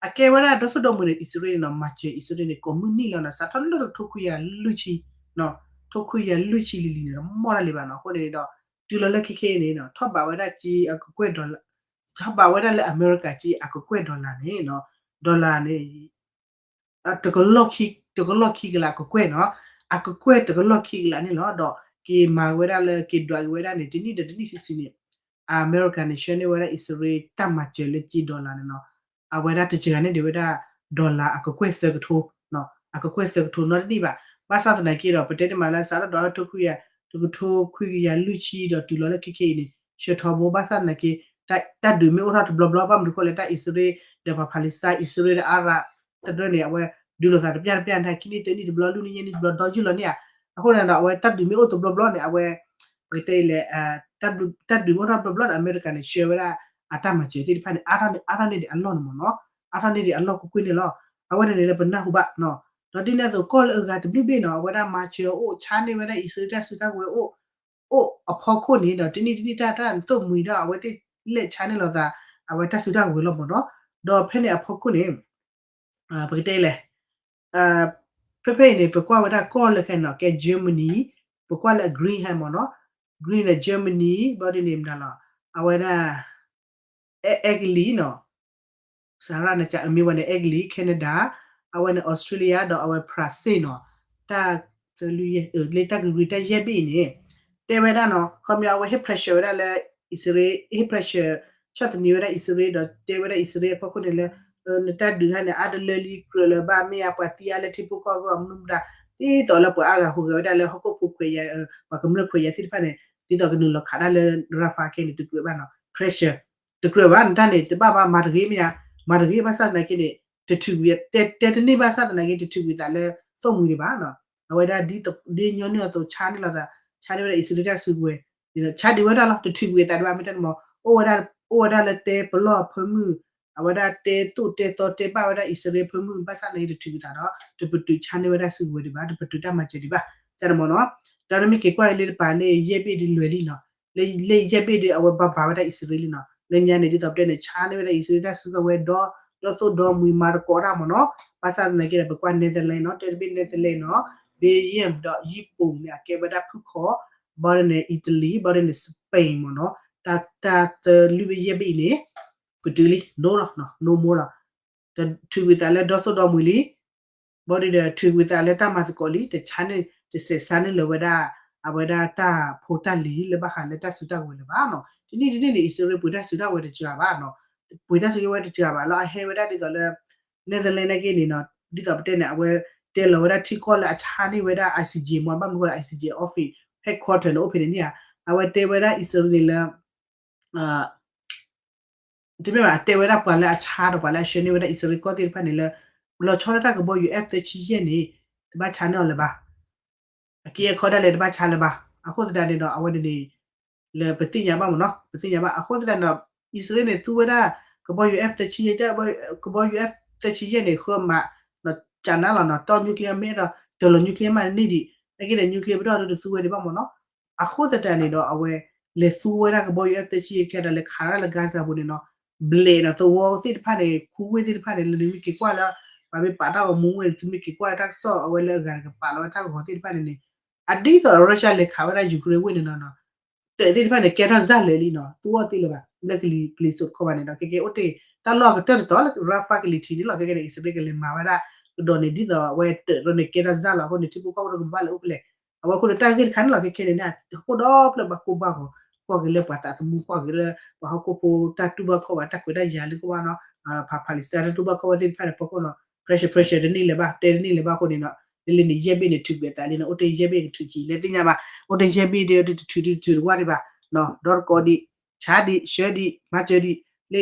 အကဲဝဲဒၣ်ဒီသိၣ်ဒီမှံန့ၣ် အံၣ်စရ့လးန့ၣ်နီၤ မၤစၢၤအံၣ်စရ့လးန့ၣ် ကိးမုၢ်နံၣ်လီၤနီၤ စးထီၣ်လၢတကထိခွံကယၤလွံၢ်ဆံ တကထိခွံကယၤလွံၢ်ဆံလံၤလံၤန့ၣ် မီၢ်တၢ်လံၤဘၣ်နီၤ အဃိန့ၣ်ဒီး တုၤလီၤလၢခဲခဲအံၤန့ၣ်နီၤ ထီၣ်ဘးဝဲဒၣ်က့အကကွဲၢ် dollar ထီၣ်ဘးဝဲဒၣ်လၢအမဲရကၤက့အကကွဲၢ် dollar န့ၣ်နီၤ dollar န့ၣ် တကလီၢ်ခံကလးအကကွဲၢ်နီၤ အကကွဲၢ်တကလီၢ်ခံကလးန့ၣ်လီၤ ဒီးက့ၤမၤဝဲဒၣ်လၢက့ၤဒွးက့ၤဝဲဒၣ်န့ၣ် တနံၣ်ဒီးတနံၣ်ဆံးဆံးန့ၣ် အမဲရကၤန့ၣ် ဆှၢန့ၢ်ဝဲဒၣ်အံၣ်စရ့လးတၢ်မၤစၢၤလၢက့ dollar န့ၣ်နီၤ အဝဲဒၣ်တစှၤန့ၢ်ဒံးဝဲဒၣ် dollar အကကွဲၢ်သၢကထိ အကကွဲၢ်သၢကထိနီတနံၣ်ဘၣ် ဘၣ်ဆၣ်သနာ်က့ဒီး ပတဲတမံၤလၢစးထီၣ်ဒီးတကထိခွံကယၤလွံၢ်ဆံဒီးတုၤလီၤလၢခဲခဲအံၤန့ၣ် ဆှၢထီဘိ ဘၣ်ဆၣ်သနာ်က့ တၢ်ဒုးမ့ၢ်အိၣ်ထီၣ်တဘျီဘျီ ဘၣ်မနုၤဃိလဲၣ် တၢ်အံၣ်စရ့လး ဒီးပှၤ Palestine အံၣ်စရ့လးဒီးအါရး တရၢန့ၣ် အဝဲဒုးလိာ်သးတပျၢ်တပျၢ်န့ၣ် ခံနံၣ်သၢနံၣ်တဘျီ လွံၢ်နံၣ်ယဲၢ်နံၣ်တဘျီ ဒီယုၢ်လီၤန့ၣ်ဧါ အဃိန့ၣ်ဒီး အဝဲတၢ်ဒုးမ့ၢ်အိၣ်တဘျီဘျီန့ၣ် အဝဲ ပကတဲလဲၣ် တၢ်ဒုးမ့ၢ်အိၣ်ထီၣ်တဘျီဘျီန့ၣ် အမဲရကၤန့ၣ် ဆှၢဝဲဒၣ်အတၢ်မၤစၢၤသ့ၣ်တဖၣ်န့ၣ် အါထီၣ်န့ၢ်ဒံးအလီၢ်န့ၣ်မ့ၢ်နီၤ အါထီၣ်န့ၢ်ဒံးအလီၢ်ကွ့ၢ်ကွ့ၢ်န့ၣ်လီၤ အဝဲန့ၣ်န့ၣ်လၢပနၢ်ဟူဘၣ်နီၤ ဒီးဒ်န့ၣ်အသိးကီၢ်လၢအဂၤတဘျုးဘ့ၣ်နီၤ အဝဲဒၣ်မၤစၢၤအိၣ် ဆါန့ၢ်ဝဲဒၣ်အံၣ်စရ့လးတၢ်စုတၢ်ကဝဲၤအိၣ် အိၣ်အဖီခိၣ်န့ၣ်ဒီး တနံၣ်တနံၣ်တၢ်တၢ်သိၣ်မှံၤဒီး အဝဲသ့ၣ်လဲၤဆါန့ၢ်လိာ်သး အဝဲတၢ်စုတၢ်ကဝဲၤလီၤမ့ၢ်နီၤ ဒီးဖဲန့ၣ်အဖီခိၣ်န့ၣ် ပကတဲလဲၣ် ဖဲဖဲအံၤန့ၣ် ပကွၢ်ဝဲဒၣ်ကီၢ်လၢခဲနီၤ ကဲ Germany ပကွၢ်လၢအ green ဟဲမ့ၢ်နီၤ green ဒီး Germany ဘျီဒ်န့ၣ်မတၤလီၤ အဝဲဒၣ် အဲကလံးနီၤ စၤရၣ်နကမ့ၢ်ဝဲန့ၣ် အဲကလံး Canada အဝဲန့ၣ် Australia ဒီးအဝဲ France နီၤ တၢ် သၢလွံၢ်ယဲၢ် လၢတၢ်ကရံတၢ်ယဲၢ်ဘ့ၣ်အံၤန့ၣ် တဲဝဲဒၣ်နီၤ ခီပညီအဝဲဟ့ၣ် pressure ဝဲဒၣ်လၢ အံၣ်စရ့လး ဟ့ၣ် pressure ဆီၣ်သနံးဝဲဒၣ်အံၣ်စရ့လး ဒီးတဲဝဲဒၣ်အံၣ်စရ့လးအဖီခိၣ်န့ၣ်လၢ နတၢ်ဒုးခါန့ၣ် အါတလၢလံကြၢးလၢၤဘၣ် မ့ၢ်အပှၤသံအါလၢထံဖိကီၢ်ဖိအမနုၤမတၤ ဒ်သိးလၢပှၤအါဂၤဟူးဂဲၤဝဲဒၣ်လၢဟီၣ်ခိၣ်ဖိခွဲးယာ် ပှၤကမျၢၢ်ခွဲးယာ်သ့ၣ်တဖၣ်န့ၣ် ဒ်သိးကနုာ်လီၤခးဒၣ်လၢ Rafah ခဲန့ၣ် တကြၢးဘၣ်နီၤ pressure တကြၢးဘၣ် နတၢ်န့ၣ် တဘၣ်ဘၣ်မၤတဂ့ၤမ့ၢ်ဧါ မၤတဂ့ၤ ဘၣ်ဆၣ်သနာ်က့န့ၣ် တထုးကွံာ် တဲတန့ၢ်ဘၣ်ဆၣ်သနာ်က့ တထုးကွံာ်သးလၢသိၣ်မှံၤဒံးဘၣ်နီၤ အဝဲဒၣ်ဒ်ညီနုၢ်အသိး ဆါန့ၢ်လိာ်သး ဆါန့ၢ်ဝဲဒၣ်အံၣ်စရ့လးတၢ်စုကဝဲၤ ဆါဒံးဝဲဒၣ်လီၤ တထုးကွံာ်အသးဒံးဘၣ် မ့ၢ်တၢ်န့ၣ်မ့ၢ် အိၣ်ဝဲဒၣ်လၢတဲပလီၢ်အဖၢမုၢ် အဝဲဒၣ်တဲသိၣ်တဲသီတဲဘၣ်ဝဲဒၣ်အံၣ်စရ့လးဖၢမုၢ် ဘၣ်ဆၣ်သနာ်က့ တထုးကွံာ်သးဒီး တပတုာ်ဆါန့ၢ်ဝဲဒၣ်စုကဝဲၤဒံးဘၣ် တပတုာ်တၢ်မၤစၢၤဒံးဘၣ် တၢ်န့ၣ်မ့ၢ်နီၤ ဒီးနမ့ၢ်က့ၤကွၢ်လၢတပၤလၢယဲၢ်ဘ့ၣ်ဒုးလွဲၢ်လံနီၤ လၢယဲၢ်ဘ့ၣ်ဒုး အဝဲဘၣ်ဘၣ်ဝဲဒၣ်အံၣ်စရ့လးလံနီၤ လၢညါန့ၣ် ဒ်သိးပတဲန့ၣ် ဆါန့ၢ်ဝဲဒၣ်အံၣ်စရ့လးတၢ်စုကဝဲၤဒီး ဒီသိၣ်ဒီမှံၤမၤသကိးတၢ်မ့ၢ်နီၤ ဘၣ်ဆၣ်သနာ်က့ဒီး ပကွၢ် Netherlands နီၤ တဲတဘ့ၣ် Netherlands နီၤ Belgium ဒီးယံပူၤန့ၣ် အကဲဝဲဒၣ်ဖုၣ်ခီ ဘၣ်ဒီးန့ၣ် Italy ဘၣ်ဒီးန့ၣ် Spain မ့ၢ်နီၤ တၢ်သၢလွံၢ်ဘ့ၣ်ယဲၢ်ဘ့ၣ်အံၤန့ၣ် ပတုာ်လံ no လီၤ no more လီၤ တထုးကွံာ်သးလၢဒီသိၣ်ဒီမှံၤလံ ဘၣ်ဒီး ထုးကွံာ်သးလၢတၢ်မၤသကိးလံ တဆါန့ၢ် တစဲးဆါန့ၢ်လၢၤဝဲဒၣ် အဝဲဒၣ်တၢ်ဖိတၢ်လံၤလၢဘၣ်ဃးလၢတၢ်စုတၢ်ကဝဲၤလၢၤဘၣ်နီၤ တနံၣ်တနံၣ်န့ၣ် အံၣ်စရ့လးပှ့ၤတၢ်စုတၢ်ကဝဲၤတစှၤဘၣ်နီၤ ပှ့ၤတၢ်စုကဝဲၤတစှၤဘၣ်လီၤ အဟဲဝဲဒၣ်ဒ်သိးလၢ Netherlands နာ်က့န့ၣ်နီၤ ဒ်သိးပတဲန့ၣ် အဝဲတဲလီၤဝဲဒၣ်ထံကီၢ်လၢအဆါန့ၢ်ဝဲဒၣ် ICJ မ့ၢ် ဘၣ်မနုၤဃိလၢ ICJ office headquarter န့ၣ် အိၣ်ဖဲန့ၣ်န့ၣ်ဧါ အဝဲတဲဝဲဒၣ်အံၣ်စရ့လးန့ၣ်လၢ တမ့ၢ်ဘၣ် တဲဝဲဒၣ်ပှၤလၢအဆါဒီးပှၤလၢအဆှၢန့ၢ်ဝဲဒၣ်အံၣ်စရ့လးကီၢ်သ့ၣ်တဖၣ်န့ၣ်လၢ လီၤဆီဒၣ်တၢ်ကဘီယူၤ F သၢဆံယဲၢ်န့ၣ် တဘၣ်ဆါန့ၢ်အီၤလၢၤဘၣ် အက့အခီဒၣ်လဲာ်တဘၣ်ဆါလၢၤဘၣ် အဃိသတးန့ၣ်ဒီး အဝဲန့ၣ်န့ၣ် လၢပသ့ၣ်ညါဘၣ်မ့ၢ်နီၤ ပသ့ၣ်ညါဘၣ် အဃိသတးန့ၣ်ဒီး အံၣ်စရ့လးန့ၣ် သူဝဲဒၣ် ကဘီယူၤ F သၢဆံယဲၢ် ကဘီယူၤ F သၢဆံယဲၢ်န့ၣ် ဃၢမး ကနါလီၤနီၤ တီ nuclear မ့ၢ်အဲၣ်ဒိး တၢ်လီၤ nuclear မးန့ၢ်ဒံး နာ်က့ဒီး nuclear ပတီၢ်ဒီးတသူဝဲဒံးဘၣ်မ့ၢ်နီၤ အဃိသတးန့ၣ်ဒီး အဝဲ လဲၤသူဝဲဒၣ်ကဘီယူၤ F သၢဆံယဲၢ်ခဲဒီး လဲၤခးဒၣ်လၢ Gaza ပူၤန့ၣ်နီၤ ဘျဲးနီၤ သဝီသ့ၣ်တဖၣ်န့ၣ် ခူဝ့ၢ်သ့ၣ်တဖၣ်န့ၣ် လၢနမ့ၢ်က့ၤကွၢ်လၢ ပှၤမ့ၢ်ပာ်တၢ်ဂီၤမူဝဲန့ၣ် သုမ့ၢ်က့ၤကွၢ်တၢ်ကစီၣ် အဝဲလၢအဂၤကပာ်လီၤဝဲတၢ်ဂီၤသ့ၣ်တဖၣ်န့ၣ်န့ၣ် အဒ်သိး Russia လဲၤခးဝဲဒၣ် Ukraine ဝ့ၢ်န့ၣ်နီၤ တၢးသ့ၣ်တဖၣ်န့ၣ် ကဲထီၣ်စၢ်လၢာ်လံနီၤ သူအီၣ်သ့လၢၤဘၣ် လၢကလံၤကလံၤစိးတခီဘၣ်န့ၣ်ဒီး ခဲကဲအိၣ်တ့ၢ် တၢ်လီၢ်ကတၢၢ်တတီၤလၢ Rafah ကလံၤထံးန့ၣ်လီၤ ခဲကဲန့ၣ် အံၣ်စရ့လးကလဲၤမၤဝဲဒၣ် ကဒီးန့ၣ် ဒ်သိးအဝဲတၢးရၢန့ၣ်ကဲထီၣ်စၢ်လီၤအဃိန့ၣ် ထံဖိကီၢ်ဖိတကဘၣ်လဲၤအိၣ်ဖဲလဲၣ် အဝဲအဃိန့ၣ် တၢ်ဂ့ၢ်တခါန့ၣ်လီၤ ခဲကဲန့ၣ် ဟီၣ်ခိၣ်ဒီဖျၢၣ်ဘၣ်ကိၢ်ဘၣ်ဂီၤ ကွၢ်က့ၤလၢပှၤသးသမူ ကွၢ်က့ၤလၢ ပှၤဟီၣ်ခိၣ်ဖိတၢ်တူၢ်ဘၣ်ခီၣ်ဘၣ် တၢ်ခွဲးတၢ်ယာ်လၢကဘၣ်နီၤ ဖး Palestine တၢ်တူၢ်ဘၣ်ခီၣ်ဘၣ်သ့ၣ်တဖၣ်န့ၣ် ဖီခိၣ်နီၤ pressure pressure တန့ၢ်လၢၤဘၣ် တဲတန့ၢ်လၢၤဘၣ်အဃိန့ၣ်နီၤ လၢလၢန့ၣ် ယဲၢ်ဘ့ၣ်န့ၣ် ထုးကွံာ်အသးလံနီၤ အိၣ်တ့ၢ်ယဲၢ်ဘ့ၣ်ကထုးကံာ် လဲၤသ့ၣ်ညါဘၣ် အိၣ်တ့ၢ်ယဲၢ်ဘ့ၣ်ဒီး တထုးဒံးတထုးတဝၢ်ဒံးဘၣ် ဒီတကိးဒံး ဆါဒံး ဆှၢဒံး မၤစၢၤဒံး လၢ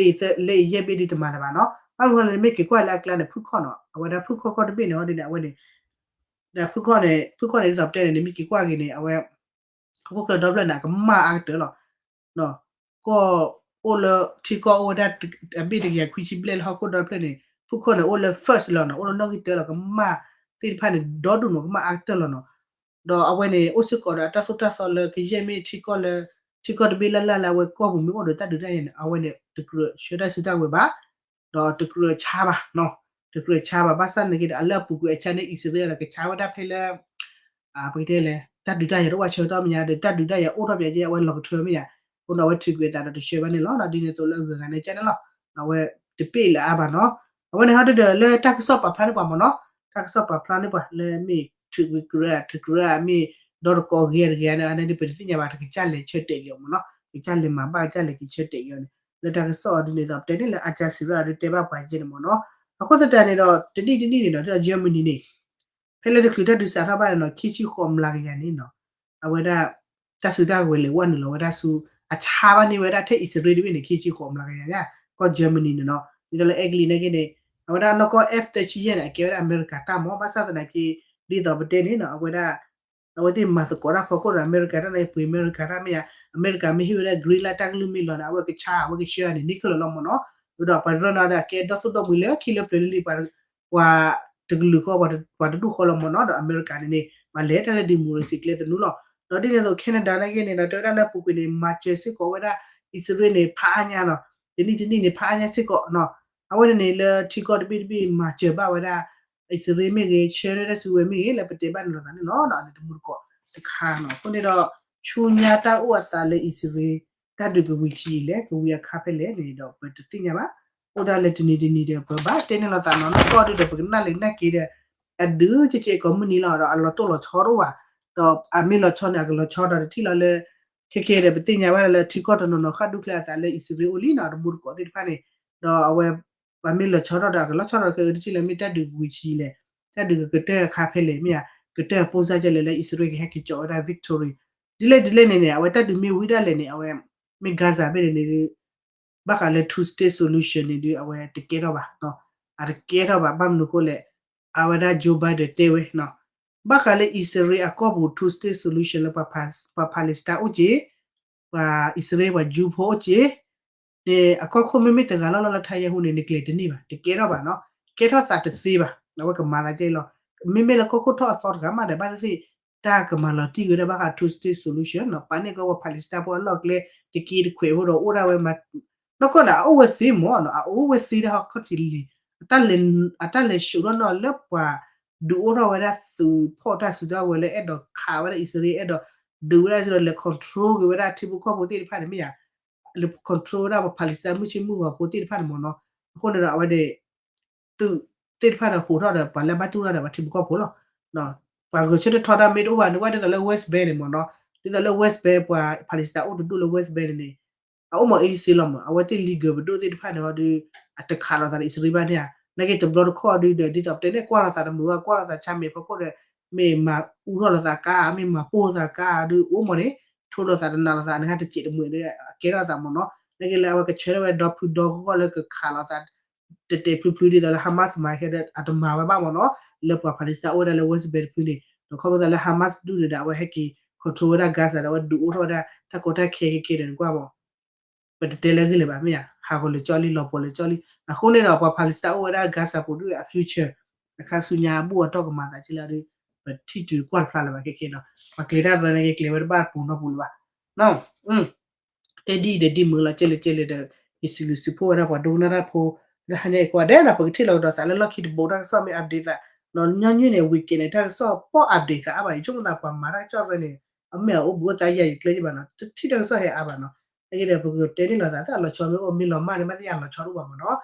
အံၤယဲၢ်ဘ့ၣ်ဒံးတမၤလၢၤဘၣ်နီၤ ဘၣ်မနုၤလဲၣ် နမ့ၢ်က့ၤကွၢ်လၢအကျါန့ၣ် ဖုခီၣ်နီၤ အဝဲဒၣ်ဖုခီၣ်ကီၢ်တဘ့ၣ်န့ၣ် ဟီဒ်န့ၣ် အဝဲန့ၣ် ဒီးဖုခီၣ်န့ၣ် ဖုခီၣ်န့ၣ် ဒ်သိးပတဲန့ၣ် နမ့ၢ်က့ၤကွၢ်က့ၤန့ၣ် အဝဲ ဟီၣ်ခိၣ်ချၢဒီဖျၢၣ်န့ၣ် အကမၣ်အါကတၢၢ်လီၤ ကီၢ်အိၣ်လၢ ထံကီၢ်အိၣ်ဝဲဒၣ် အဘ့ၣ်တကယၤခွံဆံဘျဲၣ်လၢဟီၣ်ခိၣ်ဒီဖျၢၣ်န့ၣ် ဖုခီၣ်န့ၣ် အိၣ်လၢ first လီၤနီၤ အိၣ်လၢနီၣ်ဂံၢ်တၢလီၤ ကမၣ်သ့ၣ်တဖၣ်န့ၣ် ဒီဒူၣ်နီၤ ကမၣ်အါကတၢၢ်လီၤနီၤ ဒီးအဝဲန့ၣ် အိၣ်စ့ၢ်ကီးဒီးအတၢ်သိၣ်တၢ်သီလၢကယဲၢ်မ့ၢ်ထံကီၢ်လၢ ထံကီၢ်တဘ့ၣ်လၢ်လၢ်လၢအဝဲကီၢ်ပူၤမ့ၢ်အိၣ်ဒီးတၢ်ဒုးတၢ်ယၤန့ၣ် အဝဲန့ၣ် တကြၢးဆှၢတၢ်စုတၢ်ဝဲၤဘၣ် ဒီးတကြၢးဆါဘၣ်နီၤ တကြၢးဆါဘၣ် ဘၣ်ဆၣ်နာ်က့ဒီး အလၢအပူၤကွံာ်အဆါန့ၣ် အံၣ်စရ့လးဒီးကဆါဝဲဒၣ်ဖဲလၢ ပကတဲလဲၣ် တၢ်ဒုးတၢ်ယၤတအိၣ်ဘၣ်ဆၢကတီၢ်မဲာ်ညါဒီး တၢ်ဒုးတၢ်ယၤအိၣ်ထီၣ်မဲာ်ညါကဲ အဝဲလီၤကထၢမဲာ်ညါ အဃိန့ၣ်အဝဲထုးကွံာ်အသးဒီးတဆှၢဘၣ်န့ၣ်လီၤ ဒ်န့ၣ်အသိးလၢအဂုၤအဂၤန့ၣ်ကဲန့ၣ်လီၤ အဝဲတပ့ၢ်လၢအါဘၣ်နီၤ အဝဲန့ၣ်ဟီဒုဒီးလၢတၢ်ကစီၣ်ပာ်ဖျါန့ၢ်ပှၤမ့ၢ်နီၤ တၢ်ကစီၣ်ပာ်ဖျါန့ၢ်ပှၤလၢမ့ၢ်ထုးကွံာ်ကြၢး ထုးကြၢးမ့ၢ် ဒီတကိးဂ့ၤတဂ့ၤန့ၣ် အန့ၣ်ပတသ့ၣ်ညါဘၣ် တကစၢ်လဲၤဆၢတဲာ်က့ၤအီၤမ့ၢ်နီၤ ကစၢ်လဲၤမၤဘၣ် ကစၢ်လဲၤက့ၤဆၢတဲာ်က့ၤအီၤန့ၣ် လၢတၢ်ကစီၣ်အီၤဒ်န့ၣ်အသိးပတဲန့ၣ်လၢ Al Jazeera ဒုတဲဘၣ်ပှၤကဲန့ၣ်မ့ၢ်နီၤ အဃိသတးန့ၣ်ဒီး တနံၣ်တနံၣ်န့ၣ်နီၤ ဒ်သိး Germany န့ၣ် ဖဲလၢတချုးတၢ်ဒုးစးထီၣ်ဘၣ်န့ၣ်နီၤ ခံဆံဃိးမျးကယၤန့ၣ်နီၤ အဝဲဒၣ် တၢ်စုတၢ်ဝဲၤလဲၤဝဲနုာ်လီၤဝဲဒၣ်ဆူ အဆါဘၣ်န့ၢ်ဝဲဒၣ်ထဲအံၣ်စရ့လးတဘ့ၣ်န့ၣ် ခံဆံဃိးမျးကယၤ ကီၢ် Germany န့ၣ်နီၤ ဒ်သိးလၢအဲကလံးန့ၣ်က့န့ၣ် အဝဲဒၣ်နီၢ်ကီၢ် F thirty-seven န့ၣ် အကဲဝဲဒၣ်အမဲရကၤတၢ်မ့ၢ် ဘၣ်ဆၣ်သနာ်က့ ဒ်သိးပတဲန့ၣ်နီၤ အဝဲဒၣ် အဝဲသ့ၣ်မၤသကိးတၢ်ဖီခိၣ်ဒီးအမဲရကၤတၢ်န့ၣ် ပှ့ၤအမဲရကၤတၢ်မ့ၢ်ဧါ အမဲရကၤမ့ၢ်ဟ့ၣ်ဝဲဒၣ် green light တၢ်ကလုၢ်မ့ၢ်လီၤန့ၣ် အဝဲကဆါ အဝဲကဆှၢန့ၣ် န့ၢ်ခဲလၢာ်လီၤမ့ၢ်နီၤ ဒီးပှၤရၢနီၤဒီး အကဲဒီသိၣ်ဒီမှံၤလၢခံလၢပျၢၤလံၤလံၤ ပှၤတကလုာ်ဃီ ပှၤတဒူၣ်ဃီလီၤမ့ၢ်နီၤ ဒီးအမဲရကၤန့ၣ်န့ၣ် ပှၤလဲၤတၢ်လၢ democracy ကျဲသနူလီၤ ဒီးဒ်န့ၣ်အသိး Canada န့ၣ်က့န့ၣ်ဒီး တဲဝဲဒၣ်လၢအပူၤကွံာ်န့ၣ် မၤစၢၤစ့ၢ်ကီးဝဲဒၣ် အံၣ်စရ့လးန့ၣ် ဖးအါညါနီၤ တနံၣ်တနံၣ်န့ၣ် ဖးအါညါစ့ၢ်ကီးနီၤ အဝဲန့ၣ်န့ၣ် လၢထံကီၢ်တဘ့ၣ်တဘ့ၣ် မၤစၢၤဘၣ်ဝဲဒၣ် အံၣ်စရ့လးမ့ၢ်ဂ့ၤ ဆှၢဝဲဒၣ်စုဝဲၤမ့ၢ်ဂ့ၤ လၢပတဲဘၣ်န့ၣ်လိာ်သးန့ၣ်လီၤ အန့ၣ်တမူတကိးတခါနီၤ အဃိန့ၣ်ဒီး ဆူညါတၢ်အိၣ်အသးလၢအံၣ်စရ့လး တၢ်ဒုးကဝံၤဆံးလဲၣ် ကဝံၤအခါဖဲလဲၣ်န့ၣ်ဒီး ပတသ့ၣ်ညါဘၣ် အိၣ်ဒၣ်လၢတနံၤတနံၤဒီး ပဘၣ်တဲန့ၢ်လိာ်သးနီၤ နီၢ်ကီၢ်ဒုဒီး ပကနၣ်လဲၤနၢ်က့ၤဒီး အဒုးကကဲကိးမုၢ်နံၤလီၤ ဒီးအလီၤတိၢ်လီၤဆီတအိၣ်ဘၣ် ဒီးအမ့ၢ်လီၤဆီန့ၣ် အကလီၤဆီဒီးတထံၣ်လီၤလၢ ခဲကဲဒီး ပသ့ၣ်ညါဝဲဒၣ်လၢ ထံကီၢ်တနီၤနီၤဃၣ်ဒူၣ်ချ့အသးလၢအံၣ်စရ့လးအိၣ်လံနီၤ တမူတကိးသ့ၣ်တဖၣ်န့ၣ် ဒီးအဝဲ ပှၤမ့ၢ်လီၤဆီထီၣ်ဒီး အကလီၤဆီဒီးခဲအံၤတထံၣ်လၢ မ့ၢ်တၢ်ဒုးကဝံၤဆံးလဲၣ် တၢ်ဒုးကကတၢၢ်အခါဖဲလဲၣ်မ့ၢ်ဧါ ကတၢၢ်အပိၢ်စၢ်ကလဲၣ်လၢအံၣ်စရ့လးကဟဲက့ၤကၠီးဝဲဒၣ် victory ဒ်လဲၣ်ဒ်လဲၣ်န့ၣ်န့ၣ် အဝဲတၢ်ဒုးမ့ၢ်ဝံၤဒၣ်လဲာ်န့ၣ် အဝဲ မ့ၢ် Gaza ဘ့ၣ်န့ၣ် ဘၣ်ဃးလၢ two state solution န့ၣ်ဒုး အဝဲတကဲထီၣ်ဘၣ် အတကဲထီၣ်ဘၣ် ဘၣ်မနုၤအဃိလဲၣ် အဝဲဒၣ် Joe Biden တဲဝဲ ဘၣ်ဃးလၢအံၣ်စရ့လးအကီၢ်ပူၤ two state solution လၢ ပှၤ Palestine အိၣ်က့ၤ ပှၤအံၣ်စရ့လး ပှၤ Jew ဖိအိၣ်က့ၤ န့ၣ် အကီၢ်ခိၣ်မ့မ့ၢ်တဂၤလီၤလီၤလၢ Netanyahu န့ၣ် နကျဲၤတန့ၢ်ဘၣ် တကဲထီၣ်ဘၣ်နီၤ ကဲထီၣ်သးတသ့ဘၣ် အဝဲကမၤသးကဲလီၤ မ့မ့ၢ်လၢကီၢ်ခိၣ်ထီၣ်အသီတဂၤမးဒီး ဘၣ်သ့ၣ်သ့ၣ် တၢ်ကမၤလီၤတံၢ်ဝဲဒၣ်ဘၣ်ဃး two state solution နီၤ ပာ်န့ၢ်ကီးပှၤ Palestine ဖိအလီၢ်ကျဲ တက့တခွဲးဖိဒီး အိၣ်ဒၣ်ဝဲမး နီၢ်ကီၢ်န့ၣ် အအိၣ်ဝဲသ့မ့ၢ်နီၤ အအိၣ်ဝဲသ့ဒၣ်ဟီခီၣ်ထံးလံၤ အတၢ်လဲၤဆှိးထီၣ်နီၤလၢပှၤ ဒုးအိၣ်ထီၣ်ဝဲဒၣ်သုးဖီၣ်တၢ်စုတၢ်ဝဲၤလၢအဲၣ်ဒိးခးဝဲဒၣ်အံၣ်စရ့လး အဲၣ်ဒိးဒုးဝဲဒၣ်အံၣ်စရ့လး လဲၤ control က့ၤဝဲဒၣ်ထံဖိကီၢ်ဖိသ့ၣ်တဖၣ်န့ၣ်မ့ၢ်ဧါ လဲၤ control ဝဲဒၣ်ပှၤ Palestine မုၢ်ဆ့မုၢ်ဂီၤဖိသ့ၣ်တဖၣ်န့ၣ်မ့ၢ်နီၤ အဃိန့ၣ်ဒီး အဝဲန့ၣ် သုးသ့ၣ်တဖၣ်န့ၣ် ဟူးထီၣ်ဒီး ပှၤလၢဘၣ်တူၢ်ထီၣ်ဒီးပှၤထံဖိကီၢ်ဖိလီၤ ပှၤဂဲၤဆၢထၢၣ်ထီဒါမ့ၢ်တအိၣ်ဘၣ်န့ၣ် ဝဲဒ်သိးလၢ West Bank န့ၣ်မ့ၢ်နီၤ ဒ်သိးလၢ West Bank ပှၤ Palestine အိၣ်တဒူၣ်လၢ West Bank န့ၣ်န့ၣ် အအိၣ်မ့ၢ် easy လီၤမး အဝဲသ့ၣ် legal ပဒိၣ်သ့ၣ်တဖၣ်န့ၣ်ဒီး အတခးလိာ်သးဒီးအံၣ်စရ့လးဘၣ်န့ၣ်ဧါ နာ်က့တဘျီတခီၣ်ဒုဒီး ဒ်သိးပတဲန့ၣ် ကွၢ်လိာ်သးတမုာ်ဘၣ် ကွၢ်လိာ်သးဆါမဲာ်ဖီခိၣ်ဒီး မ့ၢ်မၤအူထီၣ်လိာ်သးကါ မ့ၢ်မၤပိၢ်လိာ်သးကါဒီး အိၣ်မးန့ၣ် ထိလိာ်သးတနာ်လိာ်သးန့ၣ် တစဲးတမှဲၤဒီး အကဲထီၣ်သးမ့ၢ်နီၤ နာ်က့လၢအဝဲကဆၢထၢၣ်ဝဲဒီဖုဒီဂီၢ်လၢကခးလိာ်သး တဲာ်တဲာ်ဖျုးဖျုးဒ်သိးလၢ Hamas မၤခဲဒီး အတမၤဝဲဘၣ်မ့ၢ်နီၤ လၢပှၤ Palestine အိၣ်ဝဲဒၣ်လၢ West Bank တဖုန့ၣ် ဒီးခီဖျိသးလၢ Hamas ဒုန့ၣ်ဒီး အဝဲဟဲက့ၤ control ဝဲဒၣ် Gaza ဒီး အဝဲဒုးအိၣ်ထီၣ်ဝဲဒၣ် တၢ်ကီတၢ်ခဲခဲကဲဒီး နကွၢ်မး ပတတဲလၢအဂ့ၢ်လၢၤဘၣ်မ့ၢ်ဧါ ဟးဂီၤလၢာ်ကၠီလံ လီၤပှီၤလၢာ်ကၠီလံ အဃိန့ၣ်ဒီး ပှၤ Palestine အိၣ်ဝဲဒၣ် Gaza ပူၤဒုး အ future အခါဆူညါအဘူၣ်အတီၢ်ကမၤသးက့လၢဒုး ပထံၣ်တုၤကွၢ်တဖျါလၢၤဘၣ်ခဲခဲဒီး ပှၤကျဲၤတၢ်သီန့ၣ်က့ၤကျဲၤဝဲတဘၣ်ပူၤနီတပူၤလၢၤဘၣ် တဲဒ်အံၤဒီးဒ်မုာ်လီၤ ကဲလဲၣ်ကဲလဲၣ်ဒီး ယစံးဘျုးစံးဖှိၣ်ဝဲဒၣ်ပှၤဒိကနၣ်တၢ်ဖိ လၢဟါညါအံၤကိးဂၤဒဲးဒီး ပကထံၣ်လိာ်ကဒီးသးလၢလီၢ်ခံတဘိ တၢ်ကစီၣ်မ့ၢ် update သး ညီနုၢ်န့ၣ် weekend န့ၣ် တၢ်ကစီၣ်ပိာ် update သးအါဘၣ် ယဆိကမိၣ်သးပှၤမၤတၢ်ကစီၣ်တဖၣ်န့ၣ် အမ့ၢ်အအိၣ်ဘူးအိၣ်သးယၤယကျဲယဘၣ်နီၤ တထံၣ်တၢ်ကစီၣ်ဟဲအါဘၣ်နီၤ အဂ့ၢ်ဒီး ပကတဲန့ၢ်လီၤသး တၢ်လီၤဆီမ့ၢ်အိၣ်မ့ၢ်လီၤမၢ်န့ၣ် မ့ၢ်သ့ၣ်ညါလီၤဆီတအိၣ်ဘၣ်မ့ၢ်နီၤ